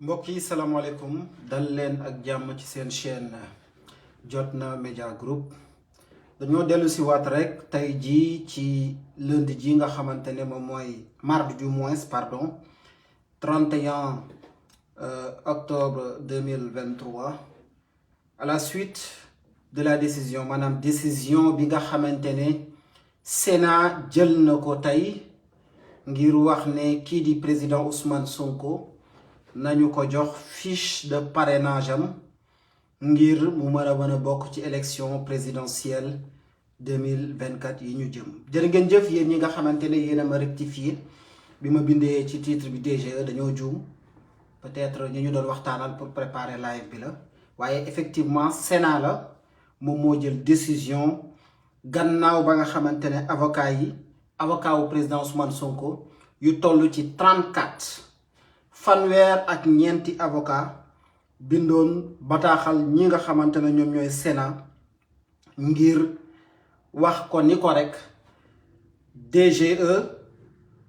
mbokk yi salaamaaleykum dal leen ak jàmm ci seen chaîne Jotna Media Group dañoo dellu si waat rek tey jii ci lundi ji nga xamante ne moom mooy mardi du moins pardon 31 octobre 2023 à la suite de la décision maanaam décision bi nga xamante ne Sénat jël na ko tey ngir wax ne kii di président Ousmane Sonko nañu ko jox fiche de parrainage am ngir mu mën a bokk ci élection présidentielle 2024 yi ñu jëm. jërë ngeen jëf yéen ñi nga xamante ne yéen a ma rectifié bi ma bindee ci titre bi DGE dañoo juum peut-être ñu doon waxtaanal pour préparer live bi la waaye effectivement Sénat la moom moo jël décision gannaaw ba nga xamante ne avocat wu président Ousmane Sonko yu toll ci 34. fanweer ak ñeenti avocat bindoon bataaxal ñi nga xamante ne ñoom ñooy Sénat ngir wax ko ni ko rek DGE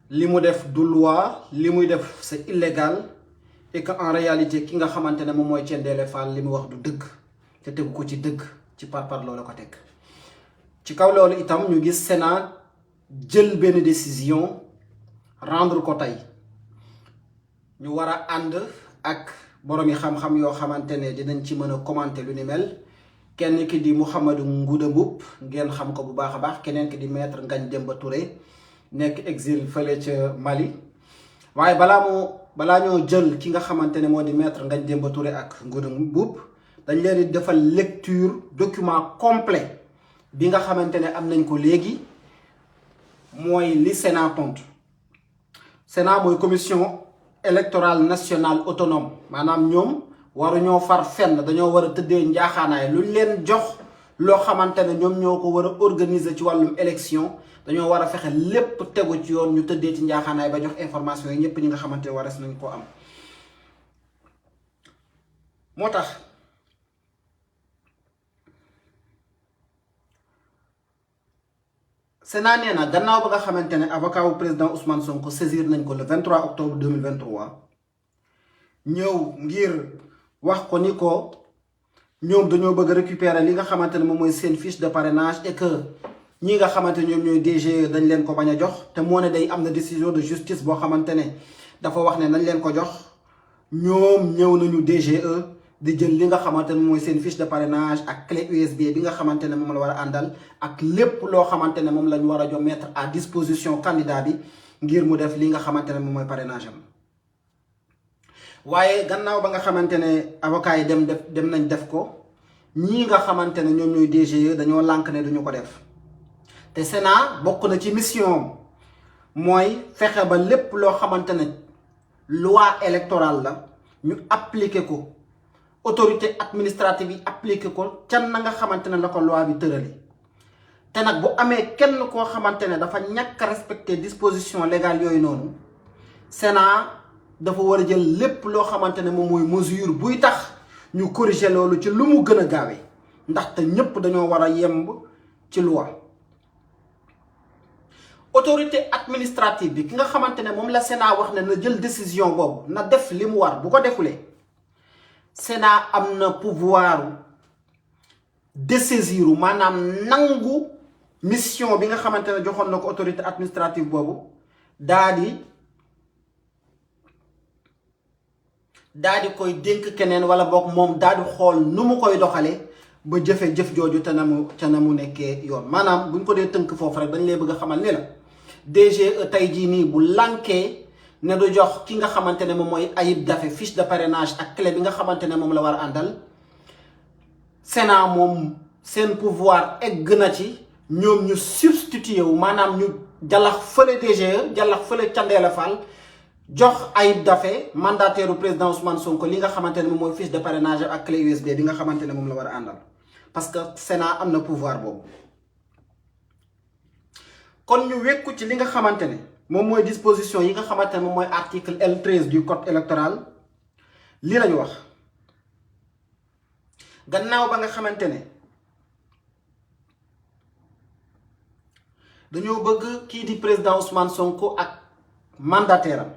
li mu def du loi li muy def c'est illégal et que en réalité ki nga xamante ne moom mooy Thiendella Fall li mu wax du dëgg te tegu ko ci dëgg ci par loolu ko teg ci kaw loolu itam ñu gis Sénat jël benn décision rendre ko tey ñu war a ànd ak borom yi xam-xam yoo xamante ne dinañ ci mën a commenter lu ni mel kenn ki di Mouhamadou Ngouda Mboup ngeen xam ko bu baax a baax keneen ki di maître Ngagne Demba Touré nekk exil fële ca Mali waaye balaa ñoo jël ki nga xamante ne moo di maître Ngagne Demba Touré ak Ngouda Mboup dañ leen di defal lecture document complet bi nga xamante ne am nañ ko léegi mooy li Sénat tontu Sénat mooy commission électorale nationale autonome maanaam ñoom waruñoo far fenn dañoo war a tëddee njaaxaanaay luñ leen jox loo xamante ne ñoom ñoo ko war a organiser ci wàllum élection dañoo war a fexe lépp tegu ci yoon ñu tëddee ci njaaxaanaay ba jox information yi ñëpp ñi nga xamante ne warees nañ koo am. moo tax Sénat nee na gannaaw ba nga xamante ne avocat wu président Ousmane Sonko saisir nañ ko le 23 octobre 2023 ñëw ngir wax ko ni ko ñoom dañoo bëgg a récupérer li nga xamante ne moom mooy seen fiche de parrainage et que ñi nga xamante ne ñoom ñooy DGE dañ leen ko bañ a jox te moo ne day am na décision de justice boo xamante ne dafa wax ne nañ leen ko jox ñoom ñëw nañu DGE di jël li nga xamante ne mooy seen fiche de parrainage ak clé USB bi nga xamante ne moom la war a àndal ak lépp loo xamante ne moom lañ war a jox mettre à disposition candidat bi ngir mu def li nga xamante ne moom mooy parrainage am waaye gannaaw ba nga xamante ne avocat yi dem nañ def ko ñii nga xamante ne ñoom ñooy DGE dañoo lànk ne duñu ko def te Sénat bokk na ci mission mooy fexe ba lépp loo xamante ne loi électorale la ñu appliquer ko autorité administrative yi appliqué ko can na nga xamante ne la ko loi bi tërali te nag bu amee kenn koo xamante ne dafa ñàkk a respecter disposition légale yooyu noonu Sénat dafa war a jël lépp loo xamante ne moom mooy mesure buy tax ñu corriger loolu ci lu mu gën a gaawee ndaxte ñépp dañoo war a yemb ci loi autorité administrative bi ki nga xamante ne moom la Sénat wax ne na jël décision boobu na def li mu war bu ko defulee Sénat am na pouvoir dessaisir maanaam nangu mission bi nga xamante ne joxoon na ko autorité administrative boobu daa di koy dénk keneen wala boog moom daa di xool nu mu koy doxalee ba jëf jooju te na mu nekkee yoon maanaam buñ ko dee tënk foofu rek dañ lay bëgg a xamal ni la DGE tey jii nii bu lànkee ne du jox ki nga xamante ne moom mooy Ayib Daffé fiche de parrainage ak clé bi nga xamante ne moom la war a àndal Sénat moom seen pouvoir egg na ci ñoom ñu substitué wu maanaam ñu jàllax fële DGE jàllax fële Thiendella Fall jox Ayib Daffé mandataire u président Ousmane Sonko li nga xamante ne moom mooy fiche de parrainage ak clé USB bi nga xamante ne moom la war a àndal parce que Sénat am na pouvoir boobu kon ñu wekku ci li nga xamante ne moom mooy disposition yi nga xamante ne moom mooy article L13 du code électoral lii lañu wax gannaaw ba nga xamante ne dañoo bëgg kii di président Ousmane Sonko ak mandataire am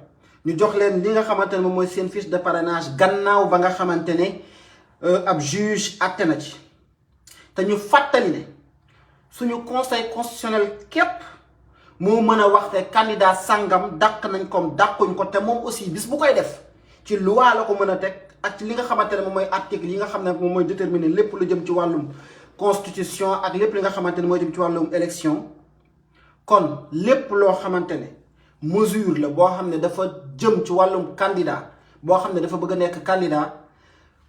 ñu jox leen li nga xamante ne moom mooy seen fiche de parrainage gannaaw ba nga xamante ne ab juge àtte na ci te ñu fàttali ne suñu conseil constitutionnel képp moo mën a wax ne candidat sangam dàq nañ ko dàquñ ko te moom aussi bis bu koy def ci loi la ko mën a teg ak ci li nga xamante ne moom mooy article yi nga xam ne moom mooy déterminer lépp lu jëm ci wàllum constitution ak lépp li nga xamante ne mooy jëm ci wàllum élection. kon lépp loo xamante ne mesure la boo xam ne dafa jëm ci wàllum candidat boo xam ne dafa bëgg a nekk candidat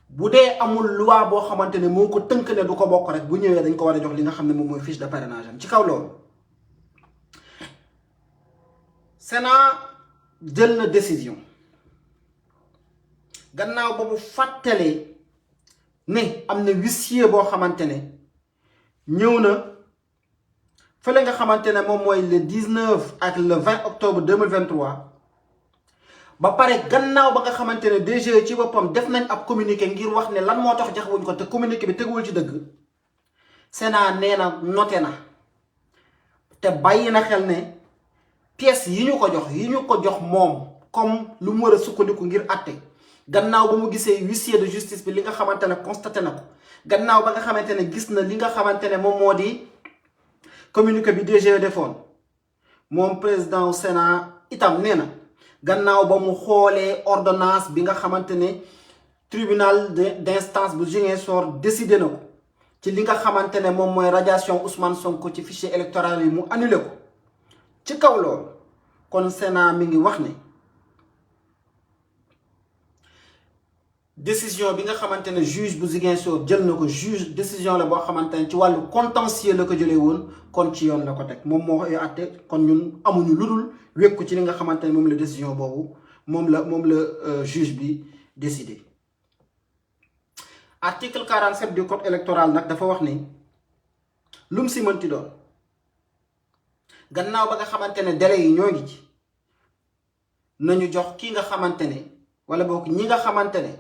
bu dee amul loi boo xamante ne moo ko tënk ne du ko bokk rek bu ñëwee dañ ko war a jox li nga xam ne moom mooy fiche de parrainage am. ci kaw loolu Sénat jël na décision gannaaw ba mu fàttalee ne am na huissier boo xamante ne ñëw na fële nga xamante ne moom mooy le 19 ak le 20 octobre 2023 ba pare gannaaw ba nga xamante ne DG ci boppam def nañ ab communiqué ngir wax ne lan moo tax joxewuñ ko te communiqué bi teguwul ci dëgg. Sénat nee na noté na te bàyyi na xel ne pièces yi ñu ko jox moom comme lu mu war a sukkandiku ngir àtte gannaaw ba mu gisee huissier de justice bi li nga xamante ne constaté na ko gannaaw ba nga xamante ne gis na li nga xamante ne moom moo di communiqué bi DG defoon moom président au Sénat itam nee na gannaaw ba mu xoolee ordonnance bi nga xamante ne tribunal d'instance bu Ziguinchor décidé na ko ci li nga xamante ne moom mooy radiation Ousmane Sonko ci fichier électoral yi mu annulé ko. ci kaw loolu kon Sénat mi ngi wax ne décision bi nga xamante ne juge bu Ziguinchor jël na ko juge décision la boo xamante ne ci wàllu contentieux la ko jëlee woon kon ci yoon la ko teg moom moo koy àtte kon ñun amuñu lu dul wékku ci li nga xamante ne moom la décision boobu moom la juge bi décidé. Article 47 du code électoral nag dafa wax ni lu mu si mënti doon gannaaw ba nga xamante ne délai yi ñoo ngi ci nañu jox ki nga xamante ne wala boog ñi nga xamante ne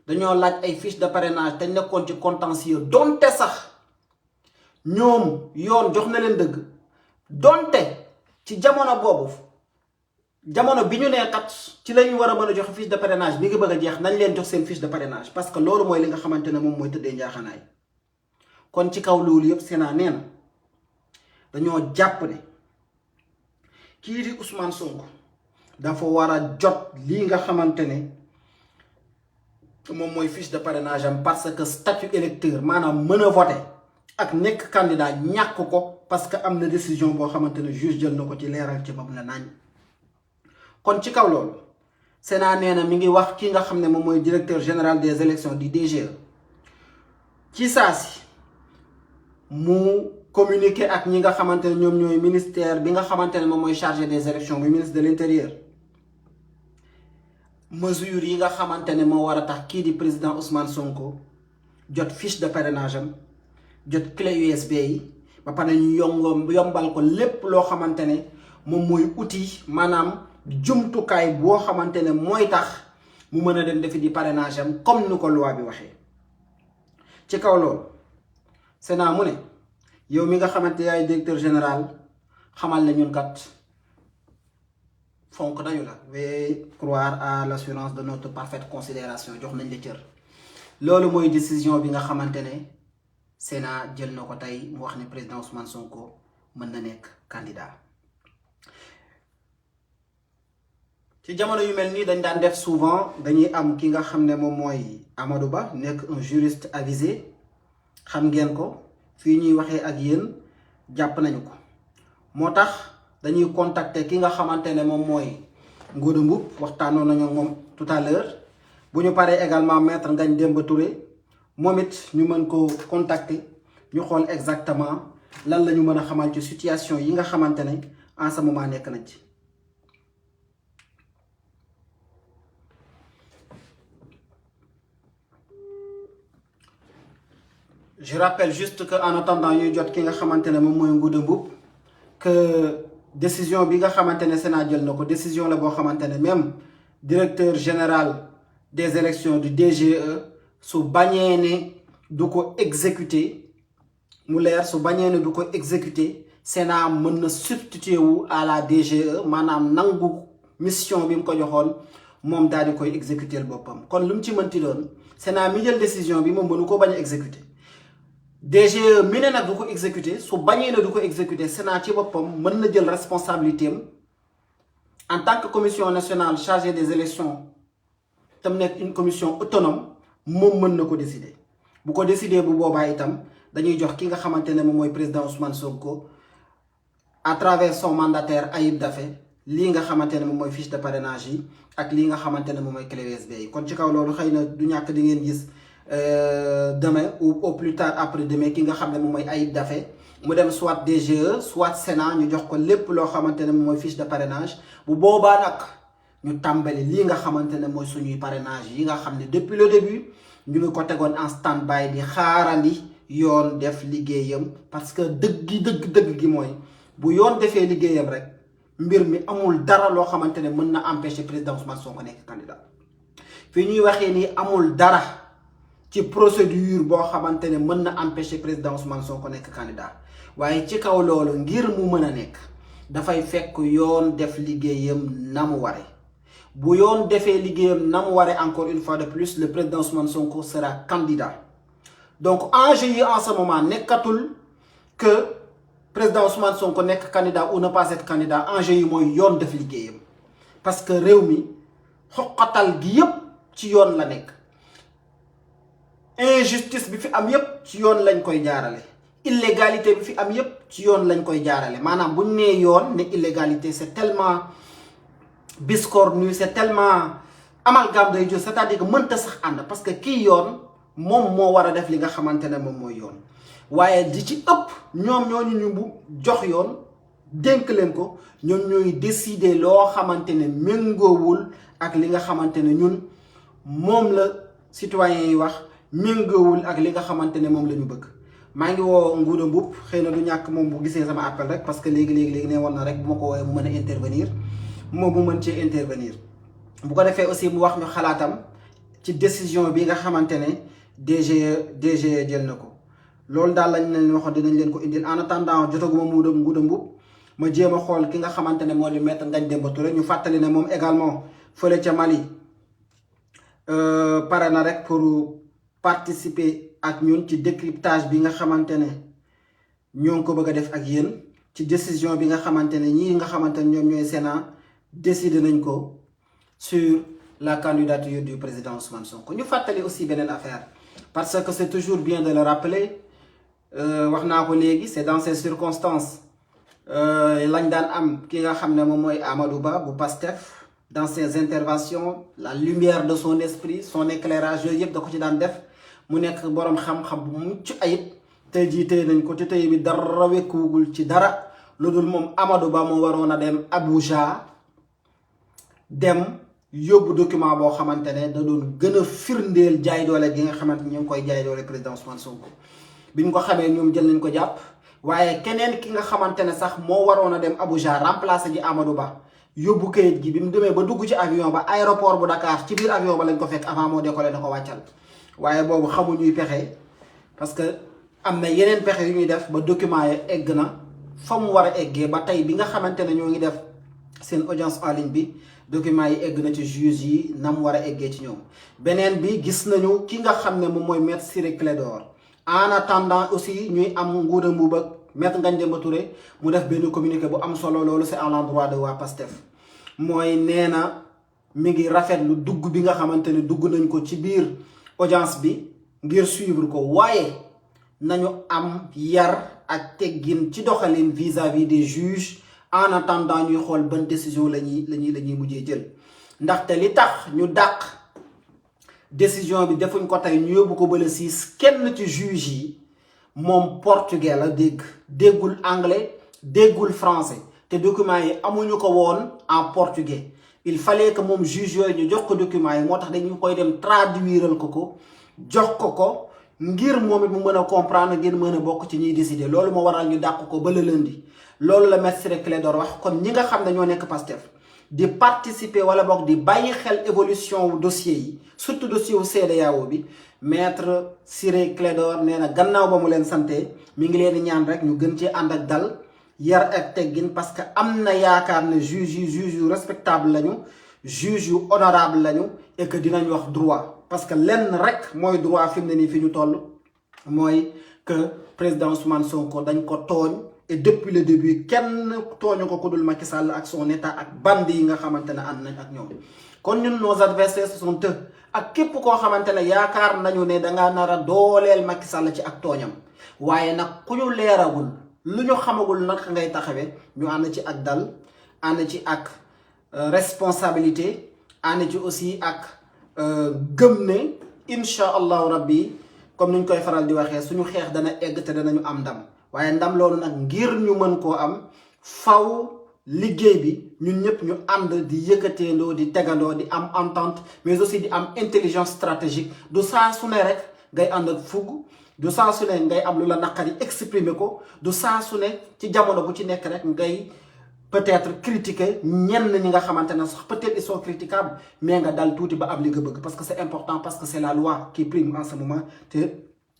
dañoo laaj ay fiche de parrainage te nekkoon ci contentieux donte sax ñoom yoon jox na leen dëgg donte ci jamono boobu jamono bi ñu nee kat ci la ñu war a mën a joxe fiche de parrainage bi ngi bëgg a jeex nañ leen jox seen fiche de parrainage parce que loolu mooy li nga xamante ne moom mooy tëddee njaaxanaay. kon ci kaw loolu yëpp Sénat nee na dañoo jàpp ne kii di Ousmane Sonko dafa war a jot lii nga xamante ne moom mooy fiche de parrainage am parce que statut électeur maanaam mën a voter ak nekk candidat ñàkk ko parce que am na décision boo xamante ne juge jël na ko ci leeral ci bopp la nañ. kon ci kaw loolu Sénat nee na mi ngi wax ki nga xam ne moom mooy directeur général des élections du DGE ci saa si mu communiquer ak ñi nga xamante ne ñoom ñooy ministère bi nga xamante ne moom mooy chargé des élections muy ministre de l'intérieur mesures yi nga xamante ne moo war a tax kii di président Ousmane Sonko jot fiche de parrainage am jot clé USB yi ba pare ñu yombal ko lépp loo xamante ne moom mooy outil maanaam jumtukaay boo xamante ne mooy tax mu mën a dem defi di parrainage am comme ni ko loi bi waxee. ci kaw loolu Sénat mu ne yow mi nga xamante yaay directeur général xamal ne ñun kat fonk nañu la veuillez croire à l'assurance de notre parfaite considération jox nañ la cër. loolu mooy décision bi nga xamante ne Sénat jël na ko tey mu wax ne président Ousmane Sonko mën na nekk candidat. ci jamono yu mel nii dañ daan def souvent dañuy am ki nga xam ne moom mooy Amadou Ba nekk un juriste avisé xam ngeen ko fii ñuy waxee ak yéen jàpp nañu ko moo tax dañuy contacter ki nga xamante ne moom mooy Ngouda Mboup waxtaanoon nañu moom tout à l'heure bu ñu paree également maître Ngagne Demba Touré moom it ñu mën ko contacter ñu xool exactement lan la ñu mën a xamal ci situation yi nga xamante ne en ce moment nekk nañ ci. Je rappelle juste que en attendant ñuy jot ki nga xamante ne moom mooy Ngouda Mboup que décision bi nga xamante ne Sénat jël na ko décision la boo xamante ne même directeur général des élections du DGE su bañee ne du ko exécuter mu leer su bañee ne du ko exécuter Sénat mën na substituer wu à la DGE maanaam nangu mission bi mu ko joxoon moom daal di koy exécuter boppam. kon lu mu ci mënti doon Sénat mi jël décision bi moom mënu ko bañ a exécuter DGE mi ne nag du ko exécuter su bañee na du ko exécuter Sénat ci boppam mën na jël responsabilité am en tant que commission nationale chargée des élections tam nekk une commission autonome moom mën na ko décider. bu ko décider bu boobaa itam dañuy jox ki nga xamante ne moom mooy président Ousmane Sonko à travers son mandataire Ayib Daffé lii nga xamante ne moom mooy fiche de parrainage yi ak lii nga xamante ne moom mooy clé USB yi. kon ci kaw loolu xëy na du ñàkk di ngeen gis demain ou au plus tard après demain ki nga xam ne moom mooy Ayib Daffé mu dem soit DGE soit Sénat ñu jox ko lépp loo xamante ne moom mooy fiche de parrainage. bu boobaa nag ñu tàmbali lii nga xamante ne mooy suñuy parrainage yi nga xam ne depuis le début ñu ngi ko tegoon en stand by di xaarandi yoon def liggéeyam. parce que dëgg gi mooy bu yoon defee liggéeyam rek mbir mi amul dara loo xamante ne mën na empêcher président Ousmane Sonko nekk candidat. fi ñuy waxee nii amul dara ci procédure boo xamante ne mën na empêcher président Ousmane Sonko nekk candidat waaye ci kaw loolu ngir mu mën a nekk dafay fekk yoon def liggéeyam na mu ware. bu yoon defee liggéeyam na mu ware encore une fois de plus le président Ousmane Sonko sera candidat. donc enjeu yi en ce moment nekkatul que président Ousmane Sonko nekk candidat ou ne pas être candidat. enjeu yi mooy yoon def liggéeyam parce que réew mi xoqatal gi yépp ci yoon la nekk. injustice bi fi am yépp ci yoon lañ koy jaarale. illégalité bi fi am yépp ci yoon lañ koy jaarale. maanaam bu ñu nee yoon ne illégalité c'est tellement biscornu, c'est tellement amalgame day jël, c'est-à-dire que mënta sax ànd parce que kii yoon moom moo war a def li nga xamante ne moom mooy yoon. waaye di ci ëpp ñoom ñooñu ñu bu jox yoon dénk leen ko ñoom ñooy décider loo xamante ne méngoowul ak li nga xamante ne ñun moom la citoyens yi wax, méngoowul ak li nga xamante ne moom la ñu bëgg. maa ngi woo Ngouda Mboup xëy na du ñàkk moom bu gisee sama appel rek parce que léegi ne woon na rek bu ma ko woowee mu mën a intervenir moom mu mën cee intervenir. bu ko defee aussi mu wax ñu xalaatam ci décision bi nga xamante ne DGE jël na ko. loolu daal lañ leen waxoon dinañ leen ko indil en attendant jotaguma Ngouda Mboup ma jéem a xool ki nga xamante ne moo di Maître Ngagne Demba Touré. ñu fàttali ne moom également fële ca Mali pare na rek pour participer ak ñun ci décryptage bi nga xamante ne ñoo ngi ko bëgg a def ak yéen ci décision bi nga xamante ne ñii nga xamante ne ñoom ñooy Sénat décidé nañ ko sur la candidature du président Ousmane Sonko. ñu fàttali aussi beneen affaire parce que c'est toujours bien de le rappeler wax naa ko léegi c'est dans ces circonstances lañ daan am ki nga xam ne moom mooy Amadou Ba bu Pastef dans ses interventions la lumière de son esprit son éclairage yooyu yëpp da ko ci daan def mu nekk boroom xam-xam bu mucc ayib. tey jii tey nañ ko te tey bi dara wekkuwul ci dara lu dul moom Amadou Ba moo waroon a dem Abuja dem yóbbu document boo xamante ne da doon gën a firndeel jaay doole gi nga xamante ñu ngi koy jaay doole président Ousmane Sonko. bi ñu ko xamee ñoom jël nañ ko jàpp waaye keneen ki nga xamante ne sax moo waroon a dem Abuja remplacer ji Amadou Ba yóbbu kayit gi bi mu demee ba dugg ci avion ba aéroport bu Dakar ci biir avion ba lañ ko fekk avant moo décoller na ko wàccal waaye boobu xamuñuy pexe parce que am na yeneen pexe yu ñuy def ba document yi egg na fa mu war a eggee ba tey bi nga xamante ne ñoo ngi def seen audience en ligne bi document yi egg na ci juge yi na mu war a eggee ci ñoom. beneen bi gis nañu ki nga xam ne moom mooy Maître Ciré Clédor en attendant aussi ñuy am Ngouda Mboup ak Maître Ngagne Demba Touré mu def benn communiqué bu am solo loolu c'est à l'endroit de waa Pastef mooy nee na mi ngi rafetlu dugg bi nga xamante ne dugg nañ ko ci biir audience bi ngir suivre ko waaye nañu am yar ak teggin ci doxalin vis-à-vis des juges en attendant ñuy xool ban décision la ñuy mujjee jël. ndaxte li tax ñu dàq décision bi defuñ ko tey ñu yóbbu ko ba le 6 kenn ci juge yi moom portugais la déggul anglais déggul français te documents yi amuñu ko woon en portugais. il fallait que moom juge yooyu ñu jox ko documents yi moo tax dañu koy dem traduiral ko jox ko ngir moom it mu mën a comprendre ngir mën a bokk ci ñuy décider. loolu moo waral ñu dàq ko ba le lundi. loolu la Maître Ciré Clédor wax kon ñi nga xam ne ñoo nekk Pastef di participer wala boog di bàyyi xel évolution wu dossier yi surtout dossier wu CEDEAO bi Maître Ciré Clédor nee na gannaaw ba mu leen sante mi ngi leen di ñaan rek ñu gën cee ànd ak dal yar ak teggin parce que am na yaakaar ne juge yu respectable lañu, juge yu honorable lañu et que dinañ wax droit parce que lenn rek mooy droit fi mu ne nii fi ñu toll mooy que président Ousmane Sonko dañ ko tooñ et depuis le début kenn tooñu ko ku dul Macky Sall ak son état ak bandi yi nga xamante ne ànd nañ ak ñoom. kon ñun nos adversaires ce sont eux ak képp koo xamante ne yaakaar nañu ne dangaa nar a dooleel Macky Sall ci ak tooñam waaye nag ku ñu leeragul lu ñu xamagul nag ngay taxawee ñu ànd ci ak dal ànd ci ak responsabilité ànd ci aussi ak gëm ne incha allahu rabbi comme ni ñu koy faral di waxee suñu xeex dana egg te danañu am ndam waaye ndam loolu nag ngir ñu mën koo am faw liggéey bi ñun ñëpp ñu ànd di yëkkateendoo di tegandoo di am entente mais aussi di am intelligence stratégique du saa su ne rek ngay ànd ak fugg du saa su ne ngay am lu la naqari exprimer ko du saa su ne ci jamono bu ci nekk rek ngay peut-être critiquer ñenn ñi nga xamante ne sax peut-être ils sont critiquables mais nga dal tuuti ba am li nga bëgg parce que c'est important parce que c'est la loi qui prime en ce moment te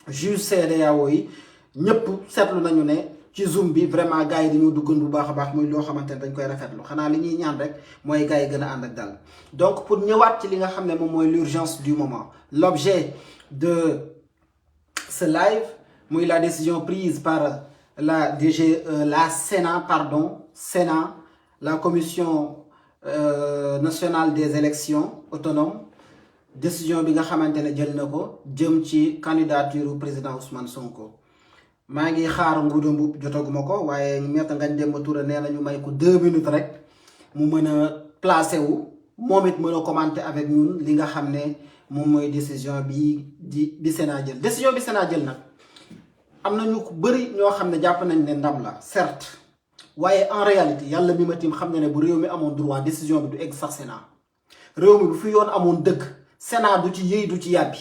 juge CEDEAO yi ñëpp seetlu nañu ne ci Zoom bi vraiment gars yi dañoo duggoon bu baax a baax muy loo xamante ne dañ koy rafetlu xanaa li ñuy ñaan rek mooy gars yi gën a ànd ak dal donc pour ñëwaat ci li nga xam ne moom mooy l'urgence du moment l'objet de ce live muy la décision prise par la Sénat, la commission nationale des élections autonomes décision bi nga xamante ne jël na ko jëm ci candidature président Ousmane Sonko maa ngi xaar Ngouda Mboup jotaguma ko waaye Maître Ngagne Demba Touré nee na ñu may ko 2 minutes rek mu mën a placé wu moom it mën a commenter avec ñun li nga xam ne moom mooy décision bi Sénat jël décision bi Sénat jël nag am na ñu bëri ñoo xam ne jàpp nañ ne ndam la certes waaye en réalité yàlla mi ma tiim xam na ne bu réew mi amoon droit décision bi du egg sax Sénat réew mi bu fi yoon amoon dëgg Sénat du ci yëy du ci yàbbi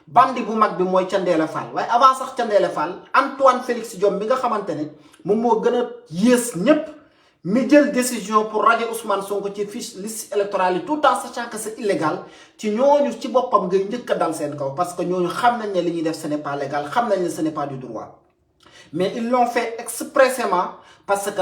bandi bu mag bi mooy Thiendella Fall waaye avant sax Thiendella Fall Antoine Félix Diome bi nga xamante ne moom moo gën a yées ñépp mi jël décision pour radier Ousmane Sonko ci fiche liste électorale yi tout en sachant que c'est illégal ci ñooñu ci boppam ngay njëkk a dal seen kaw parce que ñooñu xam nañ ne li ñuy def ce n'est pas légal xam nañ ne ce n'est pas du droit mais ils l'ont fait expressément parce que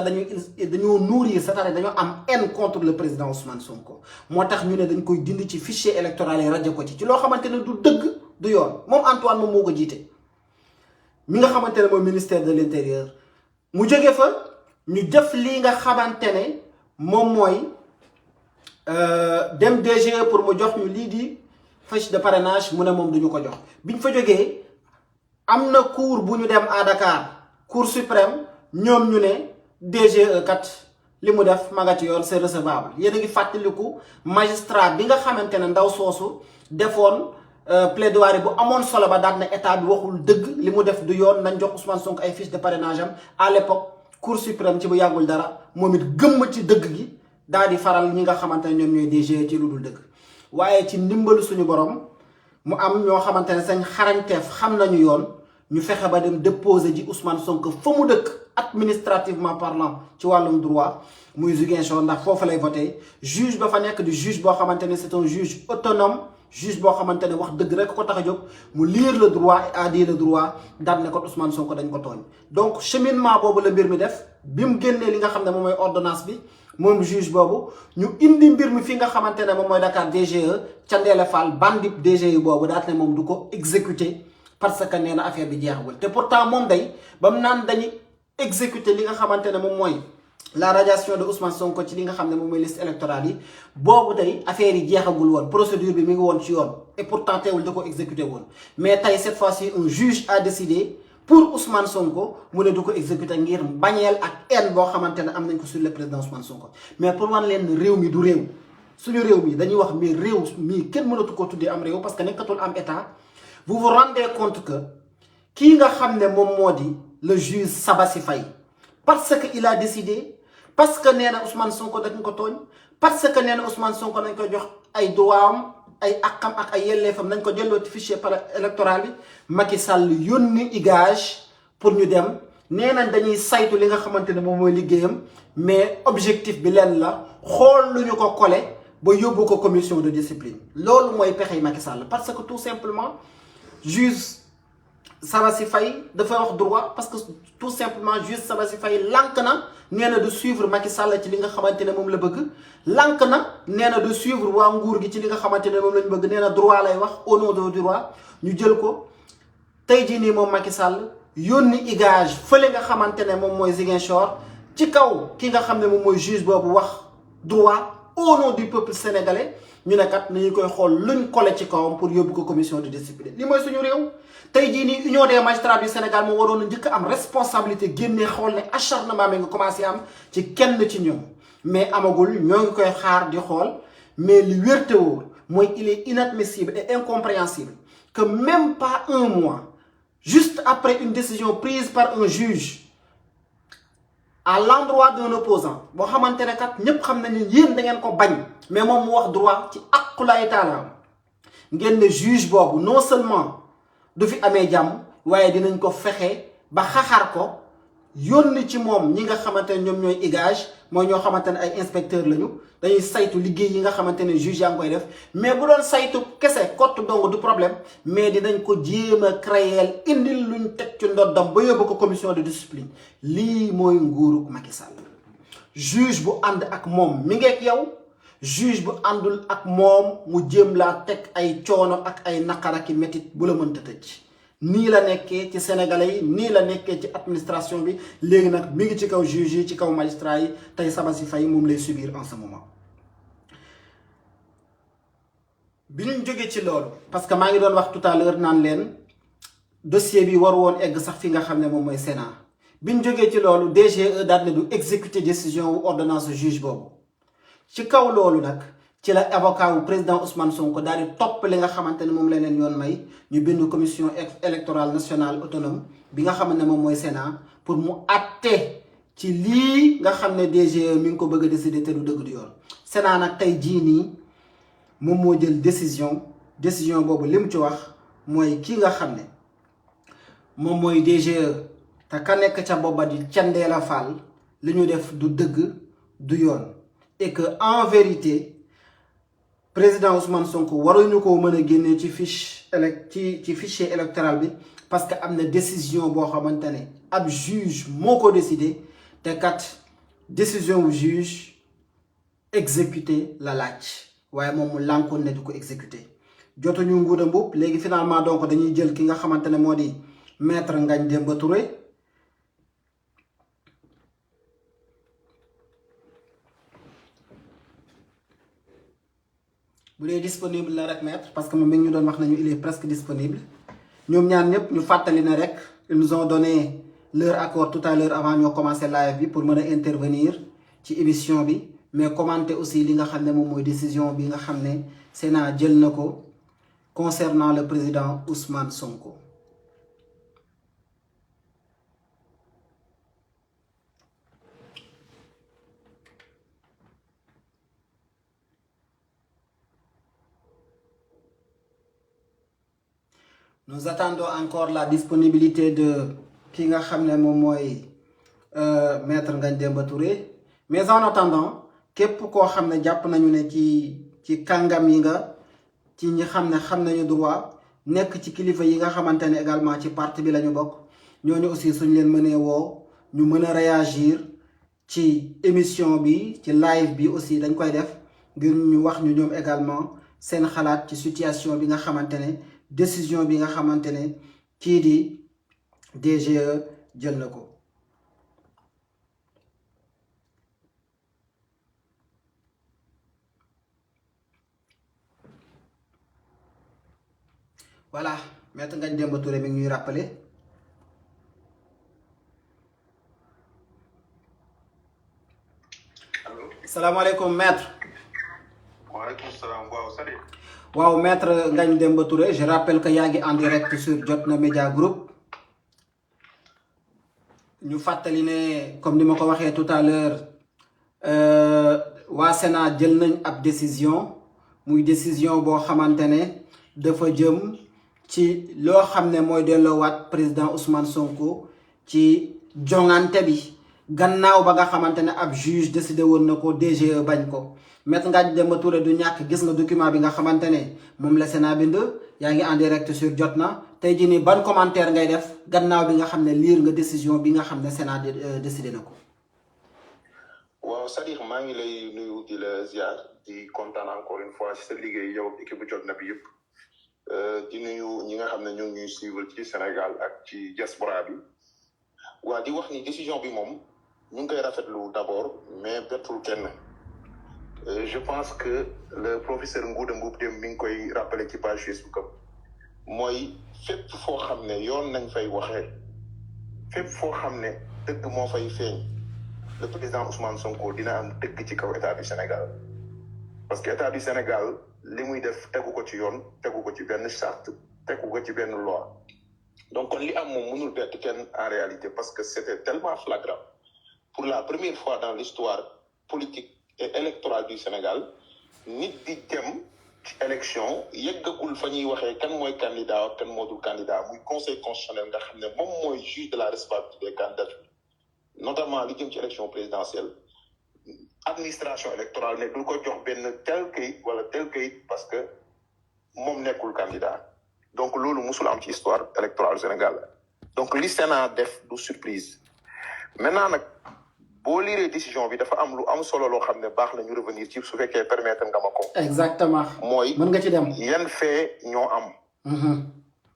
dañoo nourrir c'est-à-dire dañoo am haine contre le président Ousmane Sonko moo tax ñu ne dañ koy dindi ci fichier électoral yi rajo ko ci loo xamante ne du dëgg du yoon moom Antoine moom moo ko jiite mi nga xamante ne mooy ministère de l'intérieur mu jóge fa ñu def lii nga xamante ne moom mooy dem DGE pour mu jox ñu lii di fiche de parrainage mu ne moom duñu ko jox biñ fa jógee am na cour bu ñu dem à Dakar cour suprême ñoom ñu ne DGE kat li mu def ma nga ci yoon c'est recevable yéen a ngi fàttaliku magistrat bi nga xamante ne ndaw soosu defoon plaidoirie bu amoon solo ba daal na état bi waxul dëgg li mu def du yoon nañ jox Ousmane Sonko ay fiche de parrainage am à l'époque cour suprême ci bu yàggul dara moom it gëmm ci dëgg gi daal di faral ñi nga xamante ne ñoom ñooy DGE ci lu dul dëgg waaye ci ndimbalu suñu borom mu am ñoo xamante ne seen xarañteef xam nañu yoon ñu fexe ba dem déposer ji Ousmane Sonko fa mu dëkk administrativement parlant ci wàllum droit muy Ziguinchor ndax foofu lay voté juge ba fa nekk di juge boo xamante ne c'est un juge autonome juge boo xamante ne wax dëgg rek ko tax a jóg mu lire le droit et à dire le droit daal ne ko Ousmane Sonko dañ ko tooñ donc cheminement boobu la mbir mi def bi mu génnee li nga xam ne moom mooy ordonnance bi moom juge boobu ñu indi mbir mi fi nga xamante ne moom mooy Dakar DGE Thiendella Fall bandit DGE boobu daal ne moom du ko exécuter parce que nee na affaire bi jeexagul te pourtant moom day ba mu naan dañuy exécuter li nga xamante ne moom mooy la radiation de Ousmane Sonko ci li nga xam ne moom mooy liste électorale yi boobu day affaire yi jeexagul woon procédure bi mi ngi woon ci yoon et pourtant teewul da ko exécuter woon mais tey cette fois-ci un juge a décidé pour Ousmane Sonko mu ne du ko exécuter ngir bañeel ak haine boo xamante ne am nañ ko sur le président Ousmane Sonko mais pour wan leen réew mi du réew suñu réew mi dañuy wax mais réew mii kenn mënatu ko tuddee am réew parce que nekkatul am état. Vous vous rendez compte que kii nga xam ne moom moo di le juge Sabassi Faye parce que il a décidé parce que nee na Ousmane Sonko dañ ko tooñ parce que nee na Ousmane Sonko nañ ko jox ay droit am ay àqam ak ay yelleefam nañ ko jëlloo ci fichier électoral bi Macky Sall yónni igage pour ñu dem nee nañ dañuy saytu li nga xamante ne moom mooy liggéeyam mais objectif bi leen la xool lu ñu ko collé ba yóbbu ko commission de discipline loolu mooy pexey Macky Sall parce que tout simplement juge Sabassi Faye dafa wax droit parce que tout simplement juste Sabassi Faye lànk na nee na du suivre Macky Sall ci li nga xamante ne moom la bëgg lànk na nee na du suivre waa nguur gi ci li nga xamante ne moom lañ bëgg nee na droit lay wax au nom du droit ñu jël ko tey jii nii moom Macky Sall yónni igage fële nga xamante ne moom mooy Ziguinchor ci kaw ki nga xam ne moom mooy juge boobu wax droit au nom du peuple sénégalais ñu ne kat nañu koy xool luñ collé ci kawam pour yóbbu ko commission de discipline li mooy suñu réew. tey jii nii union des magistrats du Sénégal moo waroon a njëkk am responsabilité génnee xool ne acharnement bi nga commencé am ci kenn ci ñoom mais amagul ñoo ngi koy xaar di xool mais li wér te wóor mooy il est inadmissible et incompréhensible que même pas un mois juste après une décision prise par un juge à l'endroit d'un opposant boo xamante ne kat ñépp xam nañ ne yéen da ngeen ko bañ mais moom mu wax droit ci aqulaay taalaam ngeen ne juge boobu non seulement du fi amee jàmm waaye dinañ ko fexe ba xaxar ko yónni ci moom ñi nga xamante ne ñoom ñooy igage mooy ñoo xamante ne ay inspecteur lañu dañuy saytu liggéey yi nga xamante ne juge yaa ngi koy def mais bu doon saytu kese kott dong du problème mais dinañ ko jéem a créer indil luñ teg ci ndoddam ba yóbbu ko commission de discipline lii mooy nguuru Macky Sall juge bu ànd ak moom mi ngeek yow juge bu àndul ak moom mu jéem laa teg ay coono ak ay naqar ak i métit bu la mënta tëj nii la nekkee ci sénégalais yi nii la nekkee ci administration bi léegi nag mi ngi ci kaw juge yi ci kaw magistrat yi tey Sabassi Faye moom lay subir en ce moment. bi ñu jógee ci loolu parce que maa ngi doon wax tout à l'heure naan leen dossier bi war woon egg sax fi nga xam ne moom mooy Sénat bi ñu jógee ci loolu DGE daal ne du exécuter décision wu ordonnance juge boobu. ci kaw loolu nag ci la avocat wu président Ousmane Sonko daal di topp li nga xamante ne moom la leen yoon may ñu bind commission électorale nationale autonome bi nga xam ne moom mooy Sénat pour mu àtte ci lii nga xam ne DGE mi ngi ko bëgg a décider te du dëgg du yoon. Sénat nag tey jii nii moom moo jël décision boobu li mu ci wax mooy kii nga xam ne moom mooy DGE te ka nekk ca booba di Thiendella Fall li ñu def du dëgg du yoon. et que en vérité président Ousmane Sonko waruñu ko mën a génnee ci fichier électoral bi parce que am na décision boo xamante ne ab juge moo ko décidé te kat décision wu juge exécuté la laaj waaye moom mu lànkoon ne du ko exécuté jotuñu Ngouda Mboup léegi finalement donc dañuy jël ki nga xamante ne moo di maître Ngagne Demba Touré. bu dee disponible la rek maître parce que moom mi ngi ñu doon wax nañu il est presque disponible ñoom ñaar ñëpp ñu fàttali na rek ils nous ont donné leur accord tout à l'heure avant ñoo commencé live bi pour mën a intervenir ci émission bi mais commenter aussi li nga xam ne moom mooy décision bi nga xam ne Sénat jël na ko concernant le président Ousmane Sonko. Nous attendons encore la disponibilité de ki nga xam ne moom mooy maître Ngagne Demba Touré mais en attendant képp koo xam ne jàpp nañu ne ci kàngam yi nga ci ñi xam ne xam nañu droit nekk ci kilifa yi nga xamante ne également ci parti bi la ñu bokk ñooñu aussi suñ leen mënee woo ñu mën a réagir ci émission bi ci live bi aussi dañ koy def ngir ñu wax ñu ñoom également seen xalaat ci situation bi nga xamante ne décision bi nga xamante ne kii di DGE jël na ko. voilà maître Ngagne Demba Touré mi ngi ñuy rappeler. allo. salaamaaleykum maître. waaleykum salaam waaw Sadi. waaw maître Ngagne Demba Touré je rappelle que yaa ngi en direct sur Jotna Media Group ñu fàttali ne comme ni ma ko waxee tout à l'heure waa Sénat jël nañ ab décision muy décision boo xamante ne dafa jëm ci loo xam ne mooy delloowaat président Ousmane Sonko ci jongante bi gannaaw ba nga xamante ne ab juge décidé woon na ko DGE bañ ko Maître Ngagne Demba Touré du ñàkk gis nga document bi nga xamante ne moom la Sénat bind yaa ngi en direct sur Jotna tey jii nii ban commentaire ngay def gannaaw bi nga xam ne lire nga décision bi nga xam ne Sénat décidé na ko. waaw Sadikh maa ngi lay nuyu di la ziar di kontaan encore une fois ci sa liggéey yow ak équipe bu Jotna bi yëpp di nuyu ñi nga xam ne ñu ngi ñuy suivre ci Sénégal ak ci diaspora bi waa di wax ni décision bi moom ñu ngi koy rafetlu d'abord mais bettul kenn. Je pense que le professeur Ngouda Mboup dem mi ngi koy rappelé ci page Facebook am mooy fépp foo xam ne yoon nañ fay waxee fépp foo xam ne dëgg moo fay feeñ le président Ousmane Sonko dina am dëgg ci kaw état du Sénégal parce que état du Sénégal li muy def tegu ko ci yoon tegu ko ci benn charte tegu ko ci benn loi donc kon li am moom mënul bett kenn en réalité parce que c'était tellement flagrant pour la première fois dans l'histoire politique et électorale du Sénégal nit di dem ci élection yeggagul fa ñuy waxee kan mooy candidat ak kan moo dul candidat muy conseil constitutionnel nga xam ne moom mooy juge de la responsabilité des candidatures notamment li jëm ci élection présidentielle administration électorale ne du ko jox benn tel kayit wala tel kayit parce que moom nekkul candidat donc loolu musul am ci histoire électorale du Sénégal donc li Sénat def du surprise maintenant nag boo liiree décision bi dafa am lu am solo loo xam ne baax na ñu revenir ci su fekkee permettre nga ma ko. exactement mooy mën nga ci dem yan fait ñoo am.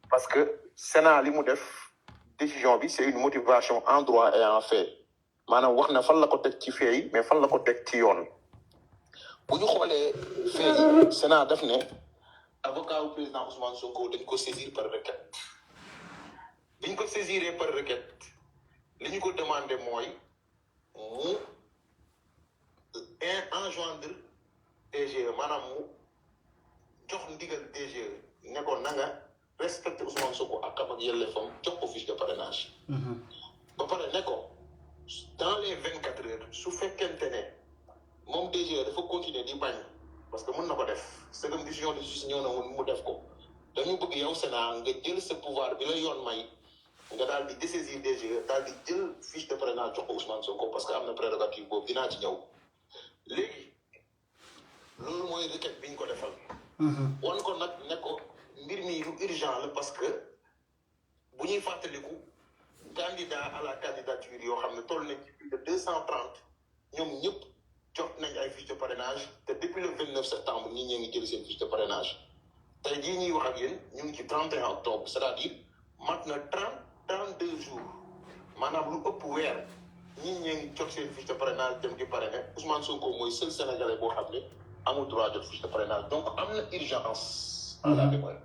parce que Sénat li mu def décision bi c'est une motivation en droit et en fait maanaam wax na fan la ko teg ci fait yi mais fan la ko teg ci yoon. bu ñu xoolee fait yi Sénat def ne avocat wu président Ousmane Sonko dañ ko saisir par requête bi ñu ko saisiree par requête li ñu ko demandé mooy. mu engendre DGE maanaam mu jox ndigal DGE ne ko na nga respecté Ousmane Sonko ak am ak yelleefam jox ko fiche de parrainage. ba pare ne ko dans les 24 heures su fekkente ne moom DGE dafa continuer di bañ parce que mën na ko def c'est comme décision de justice ñëw na mu def ko dañu bëgg yow Sénat nga jël sa pouvoir bi la yoon may. nga daal di dessaisir DGE daal di jël fiche de parrainage jox ko Ousmane Sonko parce que am na prérogative boobu dinaa ci ñëw léegi loolu mooy requête bi ñu ko defal. wan ko nag ne ko mbir mi lu urgent la parce que bu ñuy fàttaliku candidat à la candidature yoo xam ne toll nañ ci plus de 230 ñoom ñëpp jot nañ ay fiche de parrainage te depuis le 29 septembre ñi ñee ngi jël seen fiche de parrainage tey jii ñuy wax ak yéen ñu ngi ci 31 octobre c'est-à-dire mat na 32 jours maanaam lu ëpp weer ñi ñee ngi jot seen fiche de parrainage dem di parrainer Ousmane Sonko mooy seul sénégalais boo xam ne amul droit jot fiche de parrainage donc am na urgence à la démarche.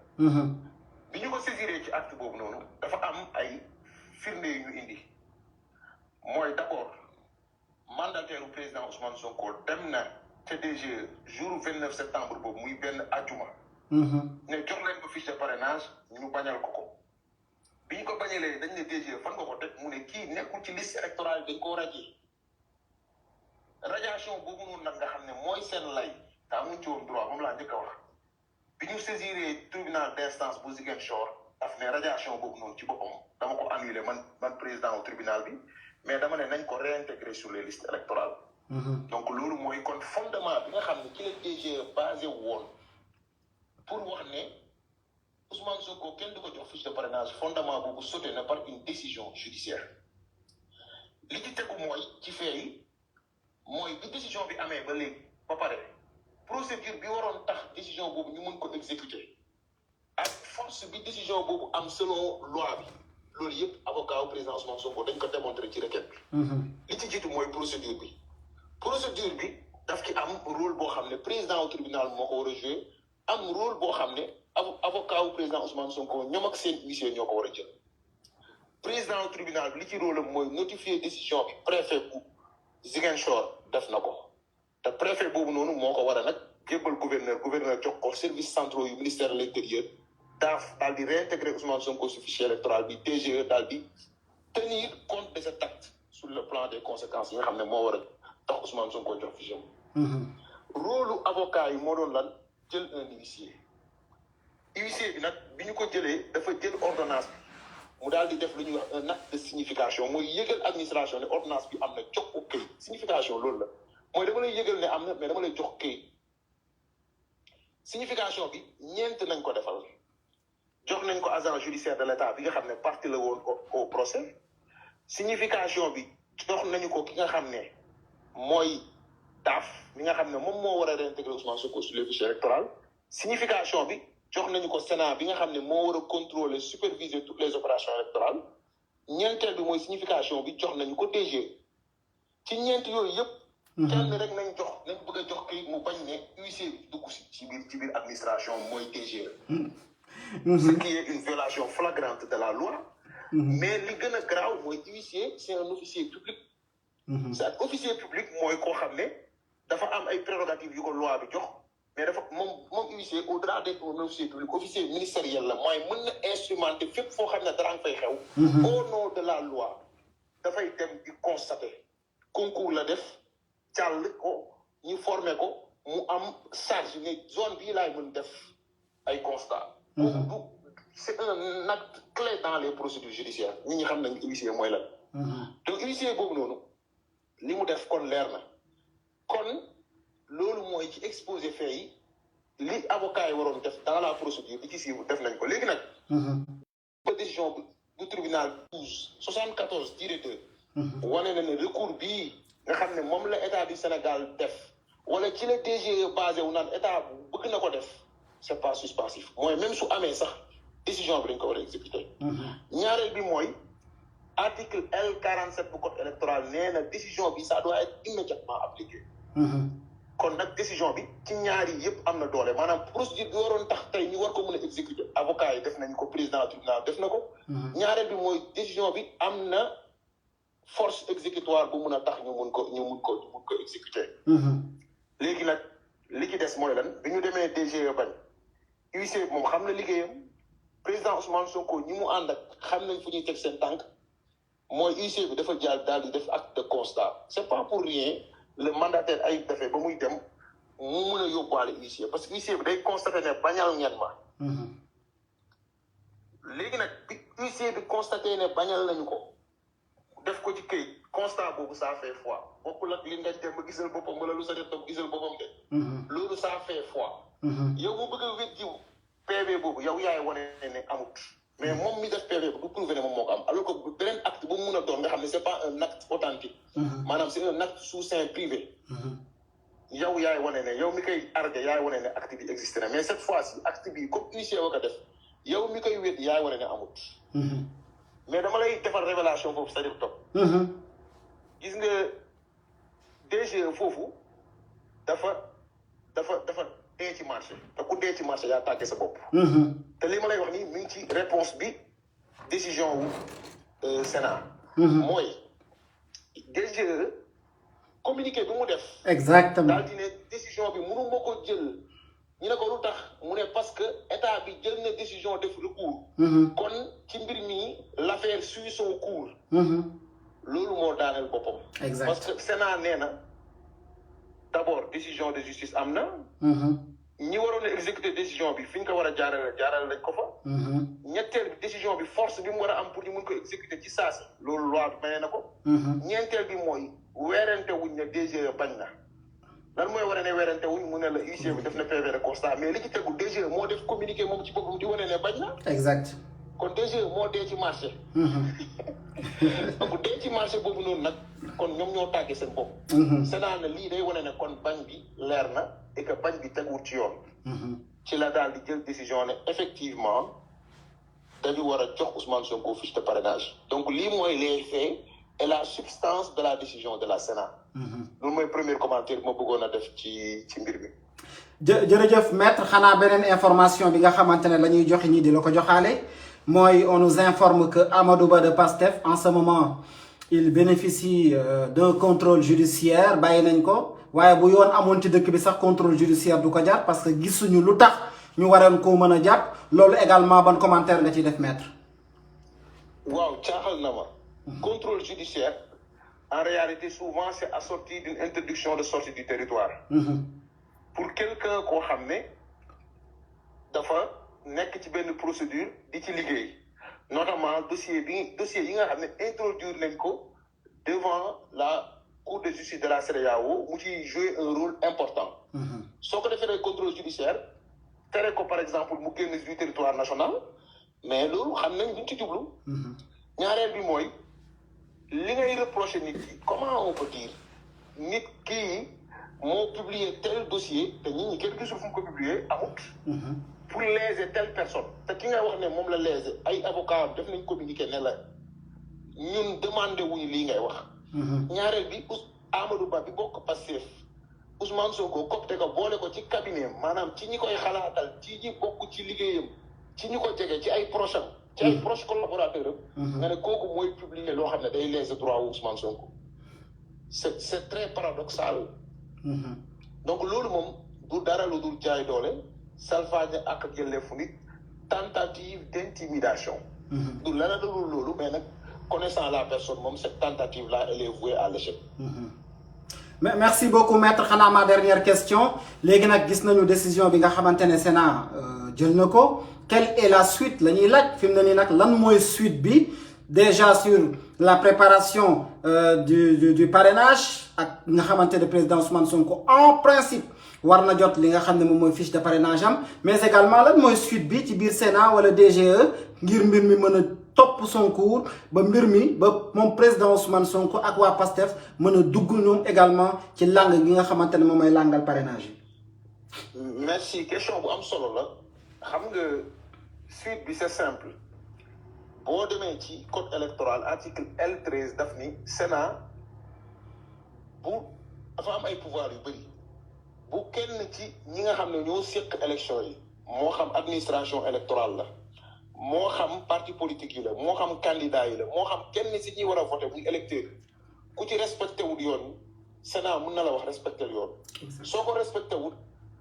bi ñu ko saisiree ci acte boobu noonu dafa am ay firnde yu ñu indi mooy d'abord mandataire u président Ousmane Sonko dem na ca DGE jour 29 septembre boobu muy benn ajuma. ne jox leen ko fiche de parrainage ñu bañal ko ko. bi ñu ko bañalee dañ ne DGE fan nga ko teg mu ne kii nekkul ci liste électorale dañ koo radier radiation boobu noonu nag nga xam ne mooy seen lay te amuñ ci woon droit moom laa njëkk a wax bi ñu saisiree tribunal d'instance bu Ziguinchor daf ne radiation boobu noonu ci boppam dama ko annuler man président au tribunal bi mais dama ne nañ ko réintégrer sur les listes électorales. donc loolu mooy kon fondement bi nga xam ne ci la DGE basé woon pour wax ne Ousmane Sonko kenn du ko jox fiche de parrainage fondement boobu sauté na par une décision judiciaire li ci tegu mooy ci fee yi mooy bi décision bi amee ba léegi ba pare procédure bi waroon tax décision boobu ñu mën ko exécuter ak force bi décision boobu am selon loi bi loolu yëpp avocat au président Ousmane Sonko dañ ko démontrer ci requête bi. li ci jiitu mooy procédure bi daf ci am rôle boo xam ne président au tribunal moo ko war a jouer am rôle boo xam ne avocat au président Ousmane Sonko ñoom ak seen huissier ñoo ko war a jël président au tribunal bi li ci rôle am mooy notifier décision bi préfet bu Ziguinchor def na ko te préfet boobu noonu moo ko war a nag jébbal gouverneur jox ko services centraux yu ministère de l'intérieur daal di réintégrer Ousmane Sonko ci fichier électoral bi DGE daal di tenir compte de cet acte sur le plan des conséquences yi nga xam ne moo war a tax Ousmane Sonko jox fichier rôle avocat yi moo doon lan jël un huissier bi nag bi ñu ko jëlee dafa jël ordonnance bi mu daal di def lu ñuy wax un acte de signification mooy yëgal administration ne ordonnance bi am na jox ko këyit signification loolu la mooy dama lay yëgal ne am na mais dama lay jox kayit signification bi ñeent nañ ko defal jox nañ ko agent judiciaire de l'État bi nga xam ne partie la woon au procès signification bi jox nañu ko ki nga xam ne mooy DAF mi nga xam ne moom moo war a réintégrer Ousmane Sonko sur les fichiers électoraux signification bi jox nañu ko Sénat bi nga xam ne moo war a contrôler superviser toutes les opérations électorales ñeenteel bi mooy signification bi jox nañu ko DG ci ñeent yooyu yëpp. kenn rek nañ bëgg a jox kayit mu bañ ne huissier bi dugg ci biir administration mooy DG. Ce qui est une violation flagrante de la loi. mais li gën a garaaw mooy huissier c'est un officier public. c'est un officier public mooy koo xam ne dafa am ay prérogatives yu ko loi bi jox mais dafa moom huissier au-delà d'être un officier public officier ministériel la mooy mën na instrumenter fépp foo xam ne dara nga fay xew. au nom de la loi dafay dem di constater concours la def jàll ko ñu former ko mu am charge ne zone bii laay mën def ay constat c'est un acte clé dans les procédures judiciaires ñi ñi xam nañ huissier mooy lan. donc huissier boobu noonu li mu def kon leer na kon loolu mooy ci exposé fait yi li avocat yi waroon def dans la procédure li ci siiw def nañ ko léegi nag. ba décision du tribunal 74/2 wane na ne recours bii nga xam ne moom la état du Sénégal def wala ci la DGE basé wu naan état bëgg na ko def c'est pas suspensif mooy même su amee sax décision bi dañ ko war a exécuter. ñaareel bi mooy article L47 bu code électoral nee na décision bi ça doit être immédiatement appliqué. kon nag décision bi ci ñaari yëpp am na doole maanaam procédure bi waroon tax tey ñu war ko mën a exécuter avocat yi def nañ ko président tribunal def na ko. ñaareel bi mooy décision bi am na force exécutoire bu mun a tax ñu mun ko exécuter. léegi nag li ci des mooy lan bi ñu demee DGE bañ huissier bi moom xam na liggéeyam président Ousmane Sonko ñi mu ànd ak xam nañ fu ñuy teg seen tànk mooy huissier bi dafa jaar daal di def acte de constat c'est pas pour rien le mandataire ay defee ba muy dem mu mun a yóbbuwaale huissier parce que huissier bi day constaté ne bañal ngeen ma. léegi nag bi huissier bi constaté ne bañal nañu ko def ko ci këyit constat boobu ça fait foi bokkul ak li nga dem ba gisal boppam wala lu sa def tam gisal boppam de. loolu ça fait foi. yow mu bëgg a weddi PV boobu yow yaay wane ne amut mais moom mi def PV bu prouvé ne moom moo ko am alors que beneen acte bu mu mun a doon nga xam ne c'est pas un acte authentique. maanaam c'est un acte sous seing privé. yow yaay wane ne yow mi koy arrêté yaay wane ne acte bi existé na mais cette fois-ci acte bi comme huissier wa ko def yow mi koy weddi yaay wane ne amut. mais dama lay defal révélation foofu c'est-à-dire topp. gis nga DGE foofu dafa dee ci marché te ku dee ci marché yaa tàggee sa bopp. te li ma lay wax nii mi ngi ci réponse bi décision wu Sénat. mooy DGE communiqué bi mu def. exactement daal di ne décision bi mënu ma ko jël ñu ne ko lu tax mu ne parce que état bi jël na décision def recours. kon ci mbir mi l'affaire suit son cours. loolu moo daaneel boppam. exact parce que Sénat nee na d'abord décision de justice am na. ñi waroon a exécuter décision bi fi ñu ko war a jaarale lañ ko fa. ñetteel bi décision bi force bi mu war a am pour ñu mun ko exécuter ci saasi. loolu loi bi maye na ko. ñeenteel bi mooy weerante wuñ ne DGE bañ na. lan mooy wane ne weerante wuñ mu ne la huissier bi def na PV de constat mais li ci tegu DGE moo def communiqué moom ci boppam di wane ne bañ na. exact kon DGE moo dee ci marché. donc dee ci marché boobu noonu nag kon ñoom ñoo tàggee seen bopp. Sénat na lii day wane ne kon bañ bi leer na et que bañ bi teguwul ci yoon. ci la daal di jël décision ne effectivement dañu war a jox Ousmane Sonko fiche de parrainage donc lii mooy les faits et la substance de la décision de la Sénat. loolu mooy premier commentaire bi ma bëggoon a def ci mbir mi. jërëjëf maître xanaa beneen information bi nga xamante ne la ñuy joxe ñii di la ko joxaale mooy on nous informe que Amadou Ba de Pastef en ce moment il bénéficie d'un contrôle judiciaire bàyyi nañ ko waaye bu yoon amoon ci dëkk bi sax contrôle judiciaire du ko jar parce que gisuñu lu tax ñu waroon koo mën a jàpp loolu également ban commentaire nga ciy def maître. waaw caaxal na ma. contrôle judiciaire en réalité souvent c'est assorti d'une interdiction de sortie du territoire. pour quelqu'un koo xam ne dafa nekk ci benn procédure di ci liggéey notamment dossier yi nga xam ne introduire nañ ko devant la cour de justice de la CEDEAO mu ciy jouer un rôle important. soo ko defee contrôle judiciaire tere ko par exemple mu génn du territoire national mais loolu xam nañ duñ ci jublu. ñaareel bi mooy li ngay reprocher nit ki comment on peut dire nit kii moo publier tel dossier te nit ñi kenn gisul fu mu ko publier amut. pour léser telle personne te ki nga wax ne moom la léser ay avocat def nañ communiqué ne la ñun demandé wuñu lii ngay wax. ñaareel bi Amadou Ba bi bokk Pastef Ousmane Sonko copte ko boole ko ci cabinet maanaam ci ñi koy xalaatal ci ñi bokk ci liggéeyam ci ñi ko jege ci ay proches ci ay proches collaborateurs am. nga ne kooku mooy publier loo xam ne day léser droit wu Ousmane Sonko. c'est très paradoxal. donc loolu moom du dara lu dul jaay doole. salfaañe ak yelleefu nit tentative d'intimidation. du la loolu mais nag connaissant la personne moom cette tentative là elle est vouée à l'échec. mais merci beaucoup maître xanaa ma dernière question léegi nag gis nañu décision bi nga xamante ne Sénat jël na ko quelle est la suite la ñuy laaj fi mu ne nii nag lan mooy suite bi déjà sur la préparation du parrainage ak nga xamante ne président Ousmane Sonko en principe. war na jot li nga xam ne moom mooy fiche de parrainage am mais également lan mooy suite bi ci biir Sénat wala DGE ngir mbir mi mën a topp son cours ba mbir mi ba moom président Ousmane Sonko ak waa PASTEF mën a dugg ñoom également ci langue gi nga xamante ne moom mooy langal parrainage yi. merci question bu am solo la xam nga suite bi c'est simple boo demee ci code électoral article L13 daf ni Sénat bu dafa am ay pouvoir yu bëri. bu kenn ci ñi nga xam ne ñoo séq élection yi moo xam administration électorale la moo xam parti politique yi la moo xam candidat yi la moo xam kenn ci ñi war a voter muy électeur ku ci respecté wul yoon Sénat mun na la wax respecté yoon. soo ko respecté wul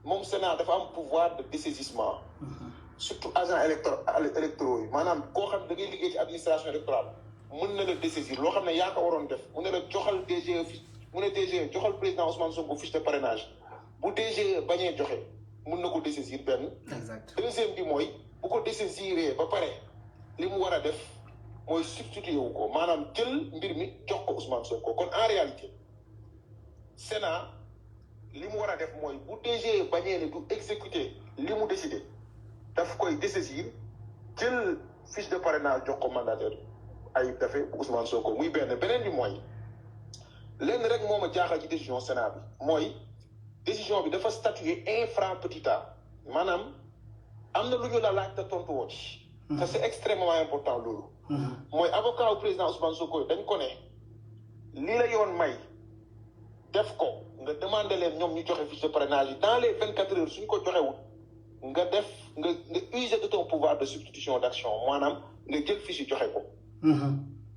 moom Sénat dafa am pouvoir de dessaisissement. surtout agent électoraux yi maanaam koo xam da ngay liggéey ci administration électorale mun na la dessaisir loo xam ne yaa ko waroon def mun na la joxal DGE mu ne DGE joxal président Ousmane Sonko fiche de parrainage. bu DGE bañee joxe mun na ko dessaisir benn. exact deuxième bi mooy bu ko dessaisiree ba pare li mu war a def mooy substitué wu ko maanaam jël mbir mi jox ko Ousmane Sonko kon en réalité Sénat li mu war a def mooy bu DGE bañee ne du exécuter li mu décidé daf koy dessaisir jël fiche de parrainage jox ko mandataire ay dafe Ousmane Sonko muy beneen bi mooy lenn rek moo ma jaaxal ci décision Sénat bi mooy. décision bi dafa statuer infra petita maanaam am na lu ñu la laaj te tontu woo ci. te c'est extrêmement important loolu. mooy avocat wu président Ousmane Sonko dañ ko ne lii la yoon may def ko nga demandé leen ñoom ñu joxe fiche de parrainage yi dans les 24 heures suñ ko joxewul nga def nga user de ton pouvoir de substitution d'action maanaam nga jël fiche yi joxe ko.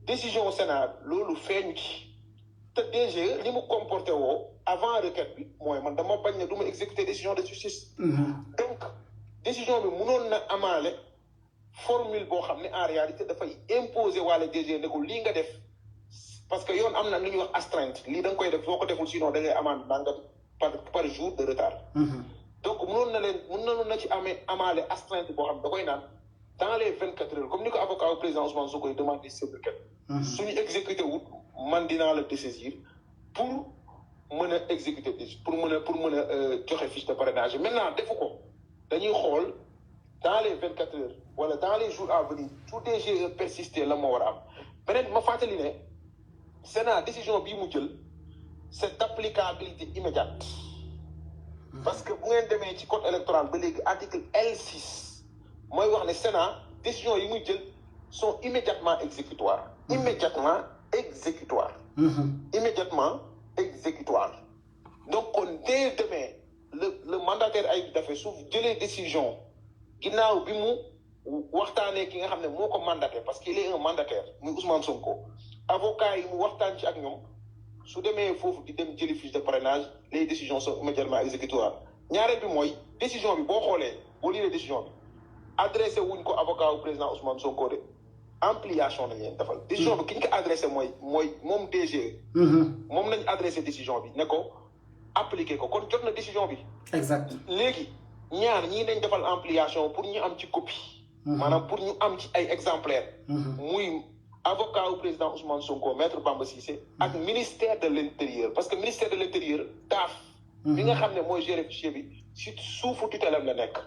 décision Sénat loolu feeñu ci. te DGE li mu comporté woo avant requête bi mooy man dama bañ ne du ma exécuter décision de justice. donc décision bi mënoon na amaale formule boo xam ne en réalité dafay imposer wala DGE ne ko lii nga def parce que yoon am na lu ñuy wax astreinte lii da nga koy def soo ko deful sinon da ngay amende nangam par jour de retard. donc mënoon na ci amaale astreinte boo xam ne da koy naan dans les 24 heures comme ni ko avocat président Ousmane Sonko koy demandé cette requête. suñu exécuté wut. man dinaa la dessaisir pour mën a exécuter pour mën a joxe fiche de parrainage maintenant defu ko dañuy xool dans les 24 heures wala dans les jours à venir tout DGE persister la moo war a am beneen ma fàttali ne Sénat décision bii mu jël c'est d'applicabilité immédiate parce que bu ngeen demee ci code électoral ba léegi article L6 mooy wax ne Sénat décision yi muy jël sont immédiatement exécutoires immédiatement exécutoire. Immédiatement exécutoire. Donc, dès demain, le mandataire Ayib Daffé su jëlee décision ginnaaw bi mu waxtaanee ki nga xam ne moo ko mandaté parce qu'il est un mandataire muy Ousmane Sonko avocat yi mu waxtaan ci ak ñoom su demee foofu di dem jëli fiche de parrainage les décisions sont immédiatement exécutoires ñaareel bi mooy décision bi boo xoolee boo lire décision bi adressé wuñ ko avocat wu président Ousmane Sonko de. ampliation nañ leen defal décision bi ki ñu ko adressé mooy moom DGE. moom nañ adressé décision bi ne ko appliqué ko kon jot na décision bi. exact léegi ñaar ñii nañ defal ampliation pour ñu am ci copie. maanaam pour ñu am ci ay exemplaires. muy avocat au président Ousmane Sonko maître Bamba Cissé ak ministère de l'intérieur parce que ministère de l'intérieur daaf bi nga xam ne mooy gérer fichier bi si suufu tutelam la nekk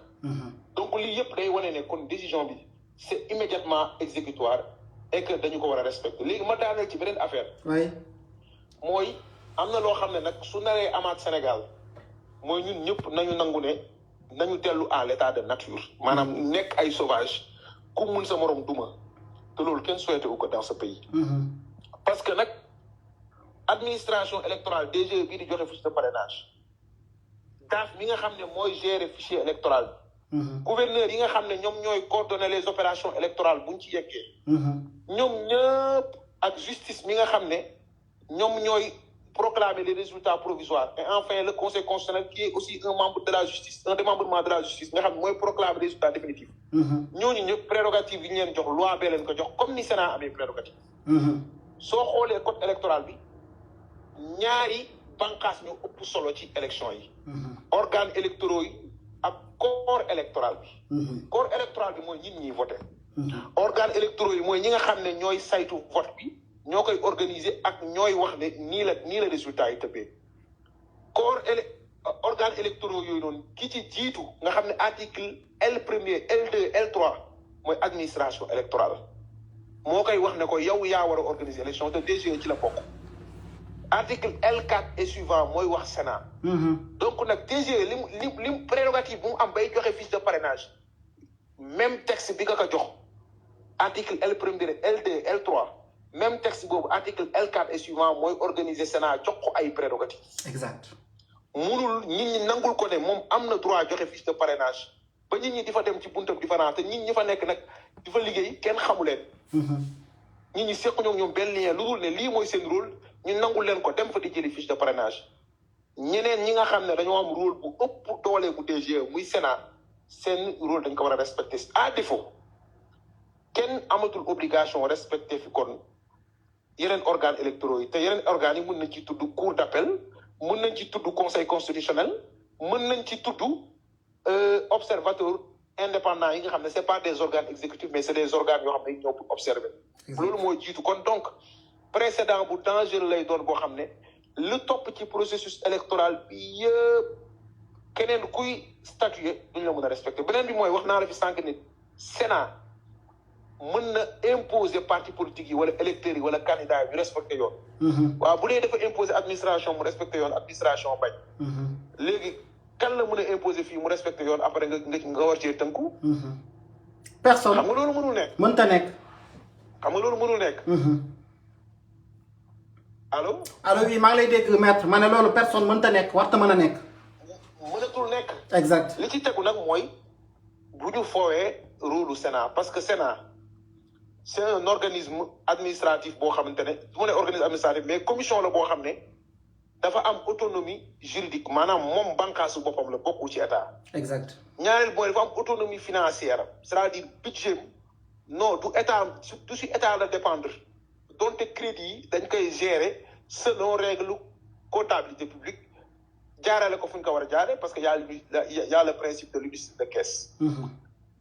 donc lii yëpp day wane ne kon décision bi c'est immédiatement exécutoire et que dañu ko war a respecter léegi ma daaneel ci beneen affaire mooy am na loo xam ne nag su naree amaat Sénégal mooy ñun ñëpp nañu nangu ne nañu dellu à l'état de nature maanaam nekk ay sauvage ku mun sa morom duma te loolu kenn souhaité wu ko dans ce pays parce que nag administration électorale DG bii di joxe fiche de parrainage DAF mi nga xam ne mooy gérer fichier électoral bi gouverneur yi nga xam ne ñoom ñooy coordonner les opérations électorales buñ ci yeggee ñoom ñëpp ak justice mi nga xam ne ñoom ñooy proclamer les résultats provisoires et enfin le conseil constitutionnel qui est aussi un membre de la justice un démembrement de la justice nga xam ne mooy proclamer les résultats définitifs ñooñu ñëpp prérogative yi ñu leen jox loi bee leen ko jox comme ni Sénat amee prérogative soo xoolee code électoral bi ñaari bànqaas ñoo ëpp solo ci élection yi organes électoraux yi ak corps électoral bi corps électoral bi mooy nit ñiy voté organes électoraux yi mooy ñi nga xam ne ñooy saytu vote bi ñoo koy organiser ak ñooy wax ne nii la résultat yi tëbbee organes électoraux yooyu noonu ki ci jiitu nga xam ne article L1er L2 L3 mooy administration électorale moo koy wax ne ko yow yaa war a organiser élection te DG ci la bokk article L4 et suivant mooy wax Sénat donc nag DG lim prérogative bu mu am bay joxe fiche de parrainage même texte bi nga ko jox article L1er L2 L3 même texte boobu article L4 et suivant mooy organiser Sénat jox ko ay prérogatives exact munul nit ñi nangul ko ne moom am na droit joxe fiche de parrainage ba nit ñi di fa dem ci buntam di fa naan te nit ñi fa nekk nag di fa liggéey kenn xamu leen nit ñi seq ñoom benn lien lu dul ne lii mooy seen rôle ñu nangul leen ko dem fa di jëli fiche de parrainage ñeneen ñi nga xam ne dañoo am rôle bu ëpp doole bu DG muy Sénat seen rôle dañ ko war a respecter à défaut kenn amatul obligation respecter fi kon yeneen organes électoraux yi te yeneen organes yi mën nañ ci tudd cour d'appel mën nañ ci tudd conseil constitutionnel mën nañ ci tudd observateur indépendant yi nga xam ne c'est pas des organes exécutifs mais c'est des organes yoo xam ne ñoo pour observer loolu mooy jiitu kon donc précédent bu dangereux lay doon boo xam ne lu topp ci processus électoral bi yëpp keneen kuy statuer duñ la mën a respecter beneen bi mooy wax naa la fi sànq nit Sénat mën na imposer parti politique yi wala électeurs yi wala candidats yi ñu respecté yoon waaw bu dee dafa imposer administration mu respecté yoon administration bañ léegi kan la mën a imposer fii mu respecté yoon après nga war cee tënku personne xam nga loolu mënul nekk mënta nekk xam nga loolu mënul nekk allo oui maa ngi lay dégg maître ma ne loolu personne mënta nekk warta mën a nekk mënatul nekk exact li ci tegu nag mooy bu ñu foowee rôle du Sénat parce que Sénat c'est un organisme administratif boo xamante ne du ma ne organisme administratif mais commission la boo xam ne dafa am autonomie juridique maanaam moom bànqaasu boppam la bokku ci état exact ñaareel mooy dafa am autonomie financière c'est-à-dire budget non du état du si état la dépendre donte crédit yi dañ koy gérer selon règle comptabilité publique jaarale ko fu ñu ko war a jaare parce que y a le principe de l'unicité de caisse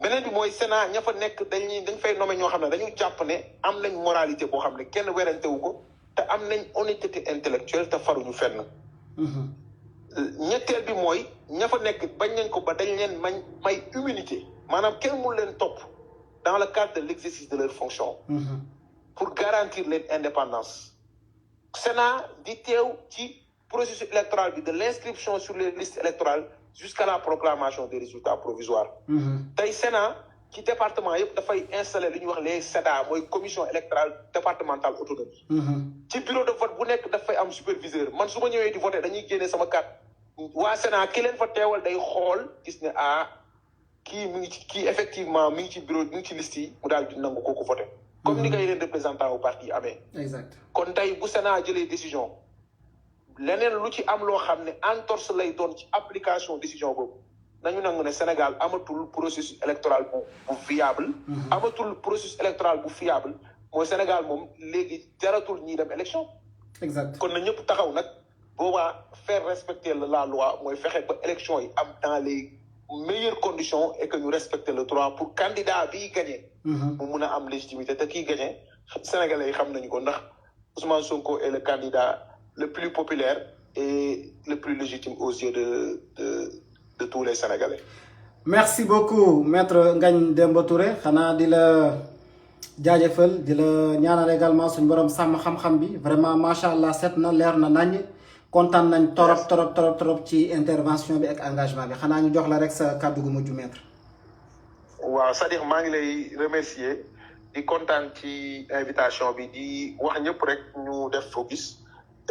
beneen bi mooy Sénat ña fa nekk dañ fay nommer ñoo xam ne dañu jàpp ne am nañ moralité boo xam ne kenn werante wu ko te am nañ honnêteté intellectuelle te faruñu fenn ñetteel bi mooy ña fa nekk bañ nañ ko ba dañ leen may immunité maanaam kenn mënu leen topp dans le cadre de l'exercice de leur fonction pour garantir leen indépendance Sénat di teew ci processus électoral bi de l'inscription sur les listes électorales jusqu'à la proclamation des résultats provisoires tey Sénat ci département yëpp dafay installer li ñuy wax les SEDA mooy commission électorale départementale autonome ci bureau de vote bu nekk dafay am superviseur man su ma ñëwee di voter dañuy génne sama carte waa Sénat ki leen fa teewal day xool gis ne kii mi ngi ci kii effectivement mi ngi ci bureau mi ngi ci liste yi mu daal di nangu kooku voter comme ni ko yeneen représentant au parti yi amee exact kon tey bu Sénat jëlee décision leneen lu ci am loo xam ne entorse lay doon ci application décision boobu nañu nangu ne Sénégal amatul processus électoral bu viable amatul processus électoral bu fiable mooy Sénégal moom léegi jaratul ñiy dem élection exact kon na ñëpp taxaw nag boobaa faire respecter la loi mooy fexe ba élection yi am dans les meilleures conditions et que ñu respecter le droit pour candidat bii gagné mu mun a am légitimité te kii gagné sénégalais yi xam nañu ko ndax Ousmane Sonko est le candidat le plus populaire et le plus légitime aux yeux de tous les Sénégalais. Merci beaucoup maître Ngagne Demba Touré xanaa di la jaajëfal di la ñaanal également suñu borom sàmm xam-xam bi vraiment macha allah set na leer na nañ kontaan nañ torop ci intervention bi ak engagement bi xanaa ñu jox la rek sa kàddu gu mujj maître. waaw c'est-à-dire maa ngi lay remercier di kontaan ci invitation bi di wax ñëpp rek ñu def focus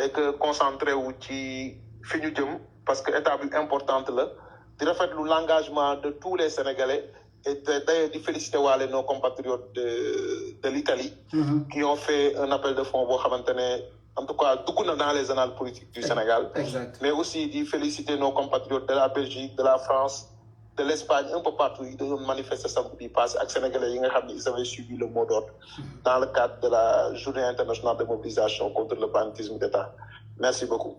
et que concentré wu ci fi ñu jëm parce que étape importante la di rafetlu l'engagement de tous les Sénégalais et d'ailleurs di féliciter waale nos compatriotes de l'Italie qui ont fait un appel de fonds boo xamante ne en tout cas dugg na dans les annales politiques du Sénégal. Exact. Mais aussi di féliciter nos compatriotes de la Belgique de la France de l'Espagne un peu partout yi doon manifester samedi bi passé ak sénégalais yi nga xam ne ils avaient suivi le mot d'ordre dans le cadre de la journée internationale de mobilisation contre le banditisme d'État. Merci beaucoup.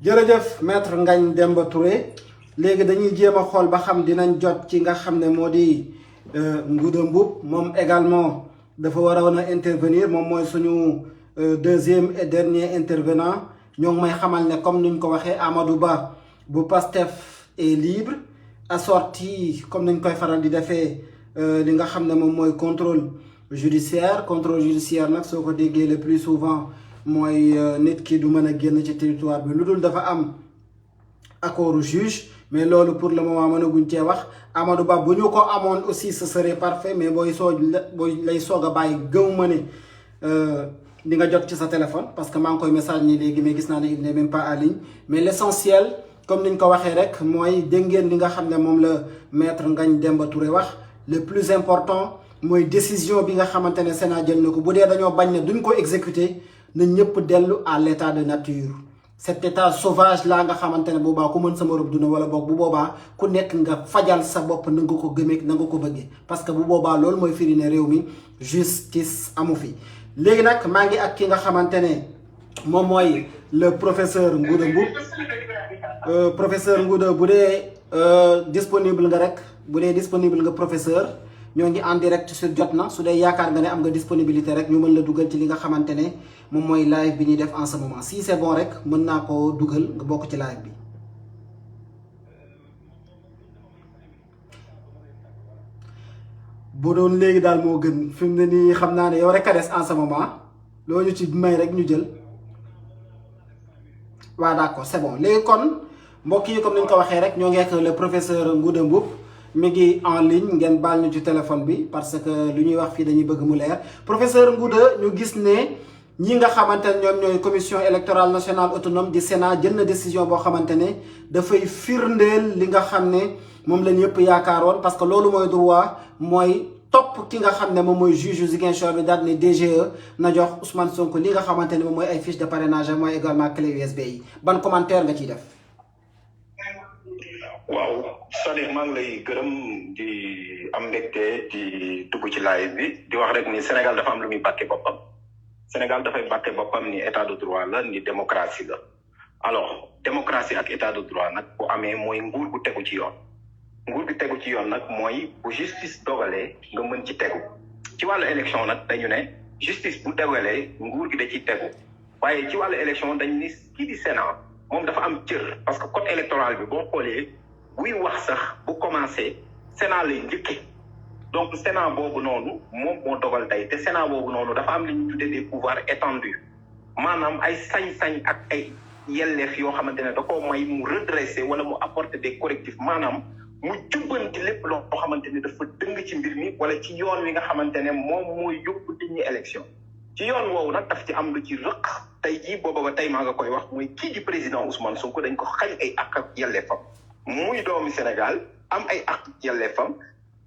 jërëjëf maître Ngagne Demba Touré léegi dañuy jéem a xool ba xam dinañ jot ci nga xam ne moo di Ngouda Mboup moom également dafa war a intervenir moom mooy suñu deuxième et dernier intervenant ñoo ngi may xamal ne comme niñ ko waxee Amadou Ba bu Pastef est libre assorti comme niñ koy faral di defee li nga xam ne moom mooy contrôle judiciaire nag soo ko déggee le plus souvent mooy nit ki du mën a génn ci territoire bi lu dul dafa am accord juge mais loolu pour le moment mënaguñ cee wax Amadou Ba bu ñu ko amoon aussi ce serait parfait mais booy lay soog a bàyyi gëw ma ne di nga jot ci sa téléphone parce que maa ngi koy message nii léegi mais gis naa ne il n'est même pas en ligne mais l'essentiel comme niñ ko waxee rek mooy dégg ngeen li nga xam ne moom la maître Ngagne Demba Touré wax le plus important mooy décision bi nga xamante ne Sénat jël na ko bu dee dañoo bañ ne duñ ko exécuter na ñëpp dellu à l'état de nature cet état sauvage laa nga xamante ne boobaa ku mën sama rob duna wala boog bu boobaa ku nekk nga fajal sa bopp na nga ko gëmee na nga ko bëggee parce que bu boobaa loolu mooy firi ne réew mi justice amu fi. léegi nag maa ngi ak ki nga xamante ne moom mooy le professeur Ngouda Mboup professeur Ngouda bu dee disponible nga rek bu dee disponible nga professeur ñoo ngi en direct sur Jotna su dee yaakaar nga ne am nga disponibilité rek ñu mën la dugal ci li nga xamante ne moom mooy live bi ñuy def en ce moment si c'est bon rek mën naa koo dugal nga bokk ci live bi. bu doon léegi daal moo gën fi mu ne nii xam naa ne yow rek a des en ce moment loo ñu ci may rek ñu jël waaw d'accord c'est bon léegi kon mbokk yi comme ni ñu ko waxee rek ñoo ngi ak le professeur Ngouda Mboup mi ngi en ligne ngeen baal ñu ci téléphone bi parce que lu ñuy wax fii dañuy bëgg mu leer professeur Ngouda ñu gis ne ñi nga xamante ne ñoom ñooy commission électorale nationale autonome du Sénat jël na décision boo xamante ne dafay firndeel li nga xam ne moom la ñëpp yaakaaroon parce que loolu mooy droit mooy topp ki nga xam ne moom mooy juge Ziguinchor bi daal ne DGE na jox Ousmane Sonko li nga xamante ne moom mooy ay fiche de parrainage mooy également clé USB yi ban commentaire nga ciy def. waaw c'est-à-dire maa ngi lay gërëm di am mbégte di dugg ci live bi di wax rek ni Sénégal dafa am lu muy bàkke boppam Sénégal dafay bàkke boppam ni état de droit la ni démocratie la alors démocratie ak état de droit nag bu amee mooy nguur gu tegu ci yoon nguur gu tegu ci yoon nag mooy bu justice dogalee nga mën ci tegu ci wàllu élection nag dañu ne justice bu dogalee nguur gi da ciy tegu waaye ci wàllu élection dañu ni kii di Sénat moom dafa am cër parce que code électoral bi boo xoolee buy wax sax bu commencé Sénat lay njëkke donc Sénat boobu noonu moom moo dogal tey te Sénat boobu noonu dafa am li ñu tuddee des pouvoirs étendus maanaam ay sañ-sañ ak ay yelleef yoo xamante ne da koo may mu redresser wala mu apporter des correctifs maanaam mu jubbanti lépp loo xamante ne dafa dëng ci mbir mi wala ci yoon wi nga xamante ne moom mooy yóbbu nit ñi élection ci yoon woowu nag daf ci am lu ci rëq tey jii booba ba tey maa nga koy wax mooy kii di président Ousmane Sonko dañ ko xañ ay ak ak yelleefam muy doomi Sénégal am ay ak yelleefam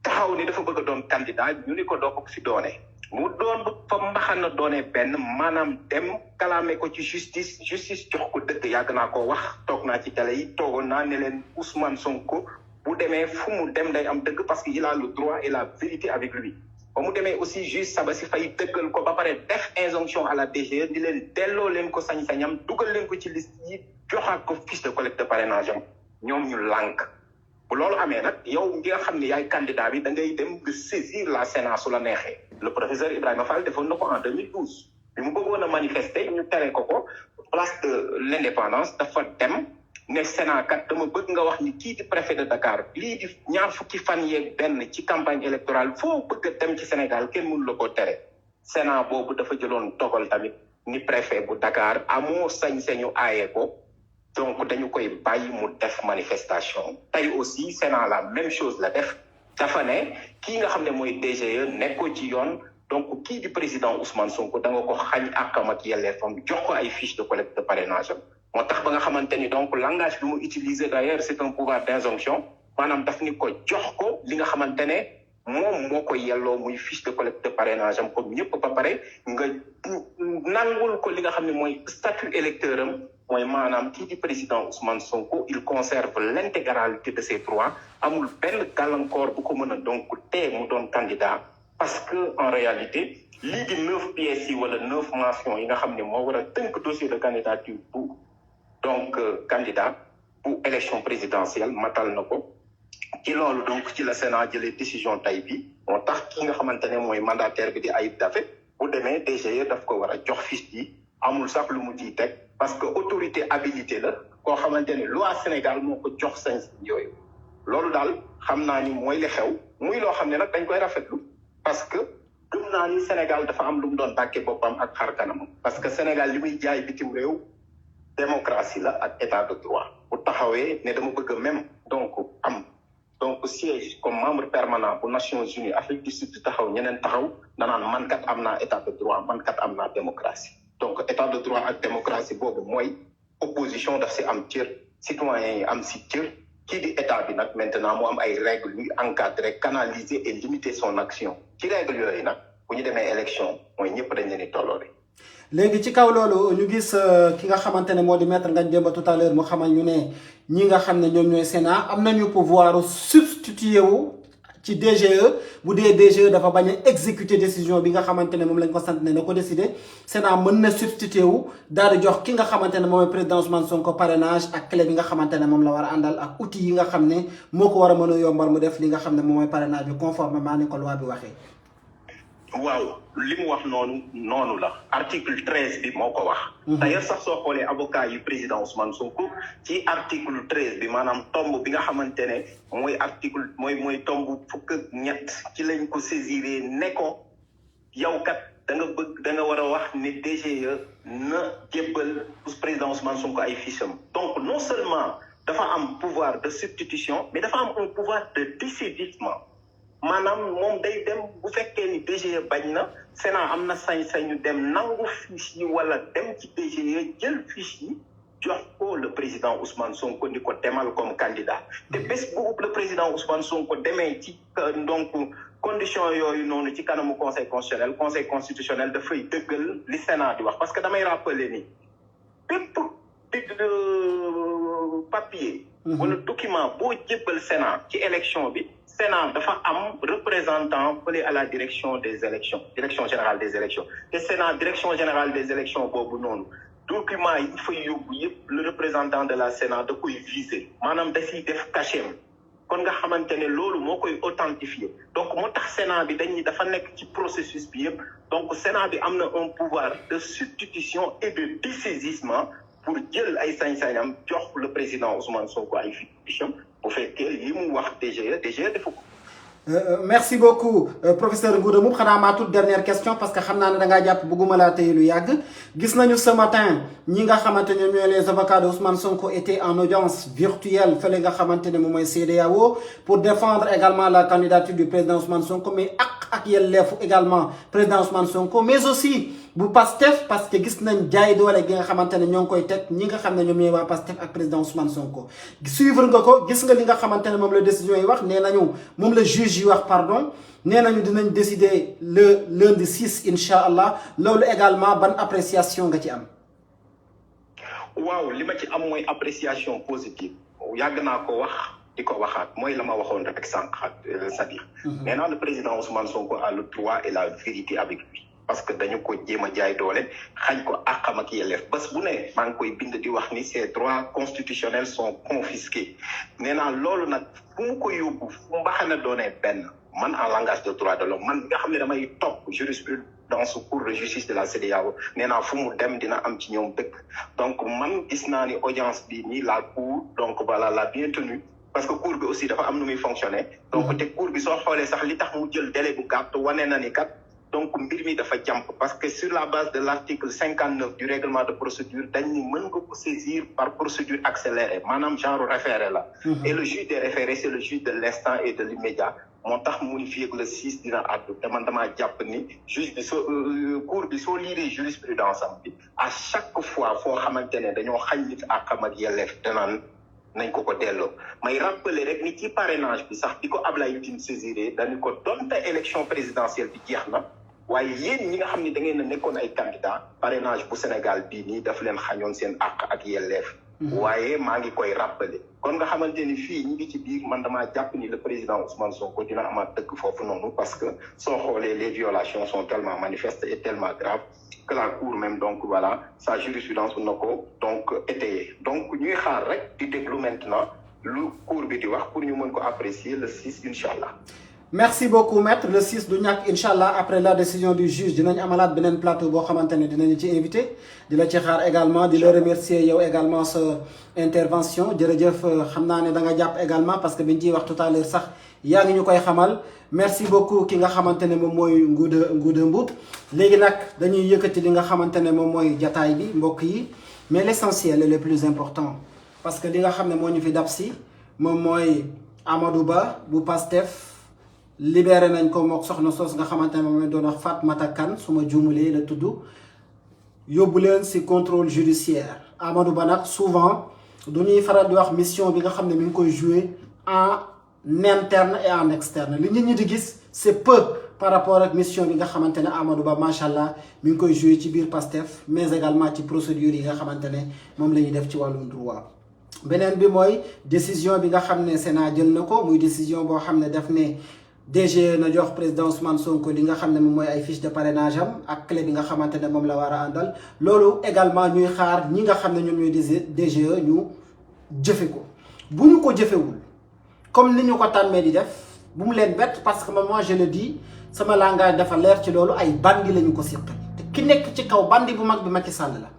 taxaw ni dafa bëgg a doon candidat ñu ni ko doo ko fi doone mu doon bu fa mbaxana doone benn maanaam dem kalaame ko ci justice jox ko dëgg yàgg naa koo wax toog naa ci télé yi toogoon naa ne leen Ousmane Sonko bu demee fu mu dem day am dëgg parce que il a le droit et la vérité avec lui ba mu demee aussi juge Sabassi Faye dëggal ko ba pare def injonction à la DGE di leen delloo leen ko sañ-sañam dugal leen ko ci liste yi joxaat ko fiche de collecte de parrainage am ñoom ñu lànk bu loolu amee nag yow ngi nga xam ne yaay candidat bi da ngay dem nga saisir la Sénat su la neexee le professeur Ibrahima Fall defoon na ko en 2012 bi mu bëggoon a manifester ñu tere ko place de l'indépendance dafa dem ne Sénat kat dama bëgg nga wax ni kii di préfet de Dakar lii di ñaar fukki fan yeeg benn ci campagne électorale foo bëgg a dem ci Sénégal kenn mënu la ko tere Sénat boobu dafa jëloon dogal tamit ni préfet bu Dakar amoo sañ-sañu aaye ko donc dañu koy bàyyi mu def manifestation tey aussi Sénat la même chose la def dafa ne kii nga xam ne mooy DGE nekkoo ci yoon donc kii di président Ousmane Sonko da nga ko xañ àqam ak yelleefam jox ko ay fiche de collecte de parrainage am moo tax ba nga xamante ni donc langage bi mu utiliser d'ailleurs c'est un pouvoir d'injonction maanaam daf ni ko jox ko li nga xamante ne moom moo ko yelloo muy fiche de collecte de parrainage am comme ñëpp ba pare nga nangul ko li nga xam ne mooy statut électeur am mooy maanaam kii di président Ousmane Sonko il conserve l'intégralité de ses droits amul benn gàllankoor bu ko mën a donc tee mu doon candidat parce que en réalité lii di 9 pièces yi wala 9 mentions yi nga xam ne moo war a tënk dossier de candidature bu donc candidat bu élection présidentielle matal na ko ci loolu donc ci la Sénat jëlee décision tay bi moo tax ki nga xamante ne mooy mandataire bi di Ayib Daffé bu demee DGE daf ko war a jox fiche bi amul sax lu mu ciy teg parce que autorité habilité la koo xamante ne loi Sénégal moo ko jox sañ yooyu loolu daal xam naa ni mooy li xew muy loo xam ne nag dañ koy rafetlu parce que gëm naa ni Sénégal dafa am lu mu doon bàkkee boppam ak xar kanamam parce que Sénégal li muy jaay bitim réew démocratie la ak état de droit bu taxawee ne dama bëgg même donc am donc siège comme membre permanent bu Nations Unies Afrique du Sud taxaw ñeneen taxaw danaan man kat am naa état de droit man kat am naa démocratie donc état de droit ak démocratie boobu mooy opposition daf si am cër citoyens yi am si cër kii di état bi nag maintenant mu am ay règles yuy encadrer canaliser et limiter son action ci règles yooyu nag bu ñu demee élection mooy ñëpp dañ leen di tolloole. léegi ci kaw loolu ñu gis ki nga xamante ne moo di maître Ngagne Demba tout à l'heure mu xamal ñu ne ñi nga xam ne ñoom ñooy Sénat am nañu pouvoir substituer wu ci DGE bu dee DGE dafa bañ a exécuter décision bi nga xamante ne moom lañ ko sant ne na ko décider Sénat mën na substituer wu daal di jox ki nga xamante ne moom mooy président Ousmane Sonko parrainage ak clé bi nga xamante ne moom la war a àndal ak outils yi nga xam ne moo ko war a mën a yombal mu def li nga xam ne moom mooy parrainage bi conformément ni ko loi bi waxee. waaw li mu wax noonu la article 13 bi moo ko wax. d'ailleurs sax soo xoolee avocat yu président Ousmane Sonko ci article 13 bi maanaam tomb bi nga xamante ne mooy article mooy tomb fukk ak ñett ci lañ ko saisiré ne ko yow kat da nga war a wax ne DGE na jébbal président Ousmane Sonko ay fiches am donc non seulement dafa am pouvoir de substitution mais dafa am un pouvoir de dessaisissement. maanaam moom day dem bu fekkee ni DGE bañ na Sénat am na sañ-sañu dem nangu fiche yi wala dem ci DGE jël fiche yi jox ko le président Ousmane Sonko ni ko demal comme candidat te bés bu le président Ousmane Sonko demee ci donc condition yooyu noonu ci kanamu conseil constitutionnel dafay dëggal li Sénat di wax parce que damay rappeler ni bépp papier wala document boo jébbal Sénat ci élection bi Sénat dafa am représentant fële à la direction des élections direction générale des élections te Sénat direction générale des élections boobu noonu document yi fay yóbbu yëpp le représentant de la Sénat da koy viser maanaam da siy def cachet kon nga xamante ne loolu moo koy authentifier donc moo tax Sénat bi dañuy dafa nekk ci processus bi yëpp donc Sénat bi am na un pouvoir de substitution et de dessaisissement pour jël ay sañ-sañam jox le président Ousmane Sonko ay fiches bu fekkee li mu wax DGE defu ko. merci beaucoup professeur Ngouda Mboup xanaa maa toute dernière question parce que xam naa ne da ngaa jàpp bëgguma laa tey lu yàgg gis nañu ce matin ñi nga xamante ne ñooy les avocats de Ousmane Sonko étaient en audience virtuelle fële nga xamante ne moom mooy CEDEAO pour défendre également la candidature du président Ousmane Sonko mais ak yelleefu également président Ousmane Sonko mais aussi bu Pastef parce que gis nañ jaay doole gi nga xamante ne ñoo ngi koy teg ñi nga xam ne ñoom ñooy waa Pastef ak président Ousmane Sonko suivre nga ko gis nga li nga xamante ne moom la décision yi wax nee nañu moom la juge yi wax pardon nee nañu dinañ décider le lundi 6 incha allah loolu également ban appréciation nga ci am. waaw li ma ci am mooy appréciation positive yàgg naa ko wax di ko waxaat mooy la ma waxoon rek sànq c'est-à-dire nee naa le président Ousmane Sonko a le droit et la vérité avec lui. parce que dañu ko jéem a jaay doole xañ ko àqam ak yelleef bés bu ne maa ngi koy bind di wax ni ces droits constitutionnels sont confisqués nee naa loolu nag fu mu ko yóbbu fu mbaxana doonee benn man en langage de droit de l'homme man nga xam ne damay topp jurisprudence cour de justice de la CEDEAO nee naa fu mu dem dina am ci ñoom dëkk donc man gis naa ni audience bi nii la cour donc voilà la bien tenue parce que cour bi aussi dafa am nu muy fonctionner donc te cour bi soo xoolee sax li tax mu jël délai bu gàtt wane na ni kat donc mbir mi dafa jàmp parce que sur la base de l'article 59 du règlement de procédure dañ ni mën nga ko saisir par procédure accélérée maanaam genre référé la et le juge des référés c'est le juge de l'instant et de l'immédiat moo tax mu ni fii ak le 6 dina àddu te man damaa jàpp ni juge bi cour bi soo liiree jurisprudence am bi à chaque fois foo xamante ne dañoo xañ nit àqam ak yelleef danaan nañ ko delloo may rappeler rek ni ci parrainage bi sax di ko Ablaye Tine saisiré dañu ko donte élection présidentielle bi jeex na waaye yéen ñi nga xam ne da ngeen a nekkoon ay candidat parrainage bu Sénégal bii nii daf leen xañoon seen àq ak yelleef waaye maa ngi koy rappeler kon nga xamante ni fii ñi ngi ci biir man damaa jàpp ni le président Ousmane Sonko dina amaat dëkk foofu noonu parce que soo xoolee les violations sont tellement manifestes et tellement graves que la cour même donc voilà sa jurisprudence na ko donc étayé donc ñuy xaar rek di déglu maintenant lu cour bi di wax pour ñu mën ko apprécier le 6 inchallah. merci beaucoup maître le 6 du ñàkk incha allah après la décision du juge dinañ amalaat beneen plateau boo xamante ne dinañu ci invité di la ci xaar également di la remercier yow également sa intervention jërëjëf xam naa ne da nga jàpp également parce que biñ ciy wax tout à l'heure sax yaa ngi ñu koy xamal merci beaucoup ki nga xamante ne moom mooy Ngouda Mboup léegi nag dañuy yëkkati li nga xamante ne moom mooy jataay bi mbokk yi mais l'essentiel est le plus important parce que li nga xam ne moo ñu fi dab si moom mooy Amadou Ba bu Pastef libéré nañ ko mook soxna soos nga xamante ne moom lañ doon wax Fatmata Kane su ma juumulee la tudd yóbbu leen si contrôle judiciaire Amadou Ba nag souvent du ñuy faral di wax mission bi nga xam ne mi ngi koy jouer en interne et en externe li nit ñi di gis c'est peu par rapport ak mission bi nga xamante ne Amadou Ba macha allah mi ngi koy jouer ci biir Pastef mais également ci procédure yi nga xamante ne moom la ñuy def ci wàllum droit. beneen bi mooy décision bi nga xam ne Sénat jël na ko muy décision boo xam ne daf ne DG na jox président Ousmane Sonko li nga xam ne moom mooy ay fiche de parrainage am ak clé bi nga xamante ne moom la war a àndal loolu également ñuy xaar ñi nga xam ne ñoom ñooy DGE ñu jëfe ko bu ñu ko jëfewul comme ni ñu ko tàmmee di def bu mu leen bett parce que moi je le dis sama langage dafa leer ci loolu ay bandi la ñu ko siqal te ki nekk ci kaw bandi bu mag bi Macky Sall la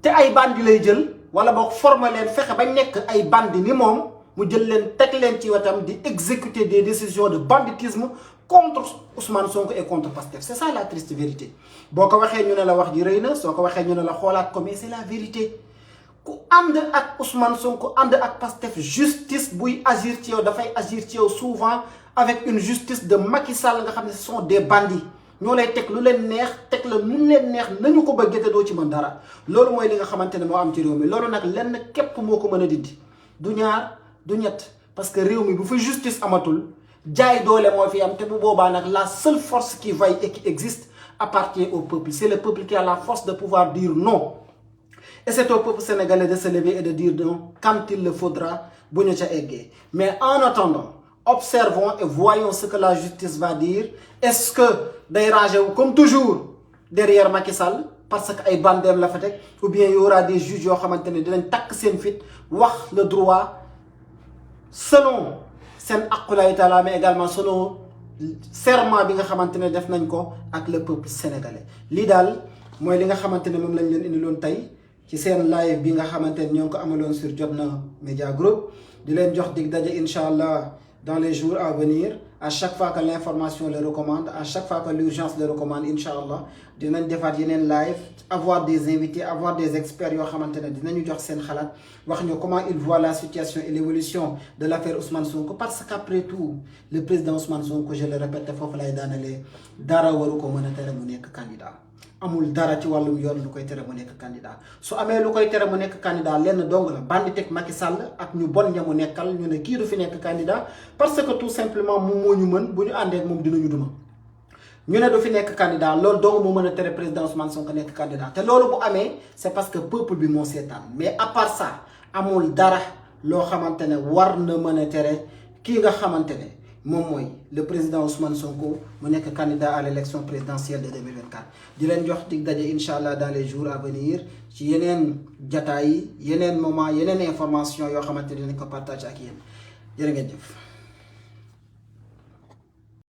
te ay bandi lay jël wala boog former leen fexe bañ nekk ay bandi ni moom mu jël leen teg leen ci wetam di exécuter des décisions de banditisme contre Ousmane Sonko et contre Pastef c'est ça la triste vérité boo ko waxee ñu ne la wax ji rëy na soo ko waxee ñu ne la xoolaat ko mais c'est la vérité ku ànd ak Ousmane Sonko ànd ak Pastef justice buy agir ci yow dafay agir ci yow souvent avec une justice de Macky Sall nga xam ne ce sont des bandits ñoo lay teg lu leen neex teg la lu leen neex nañu ko bëggee te doo ci mën dara loolu mooy li nga xamante ne moo am ci réew mi loolu nag lenn képp moo ko mën a dindi du ñaar du ñett parce que réew mi bu fa justice amatul jaay doole moo fi am te bu boobaa nag la seule force qui vaille et qui existe appartient au peuple c'est le peuple qui a la force de pouvoir dire non et c'est au peuple sénégalais de se lever et de dire non quand il le faudra bu ñu ca eggee mais en attendant observons et voyons ce que la justice va dire est-ce que day rangé wu comme toujours derrière Macky Sall parce que ay bandeem la fa teg ou bien y aura des juges yoo xamante ne dinañ takk seen fit wax le droit selon seen aqulaay taala mais également selon serment bi nga xamante ne def nañ ko ak le peuple sénégalais lii daal mooy li nga xamante ne moom lañ leen indiloon tey ci seen live bi nga xamante ne ñoo ngi ko amaloon sur Jotna Media Group di leen jox dig daje incha allah dans les jours à venir à chaque fois que l'information le recommande à chaque fois que l'urgence le recommande incha allah dinañ defaat yeneen live avoir des invités avoir des experts yoo xamante ne dinañu jox seen xalaat wax ñu comment ils voient la situation et l'évolution de l'affaire Ousmane Sonko parce qu'après tout le président Ousmane Sonko je le répète foofu lay daanalee dara waru ko mën a tere mu nekk candidat amul dara ci wàllum yoon lu koy tere mu nekk candidat su amee lu koy tere mu nekk candidat lenn dong la bandi teg Macky Sall ak ñu bon ña mu nekkal ñu ne kii du fi nekk candidat parce que tout simplement moom moo ñu mën bu ñu àndee ak moom dinañu duma ñu ne du fi nekk candidat loolu dong moo mën a tere président Ousmane Sonko nekk candidat te loolu bu amee c'est parce que peuple bi moo seetaan mais à part ça amul dara loo xamante ne war na mën a tere kii nga xamante ne moom mooy le président Ousmane Sonko mu nekk candidat à l'élection présidentielle de 2024 di leen jox dig daje incha allah dans les jours à venir ci yeneen jataay yi yeneen moment yeneen information yoo xamante ne dinañ ko partage ak yéen jërë ngeen jëf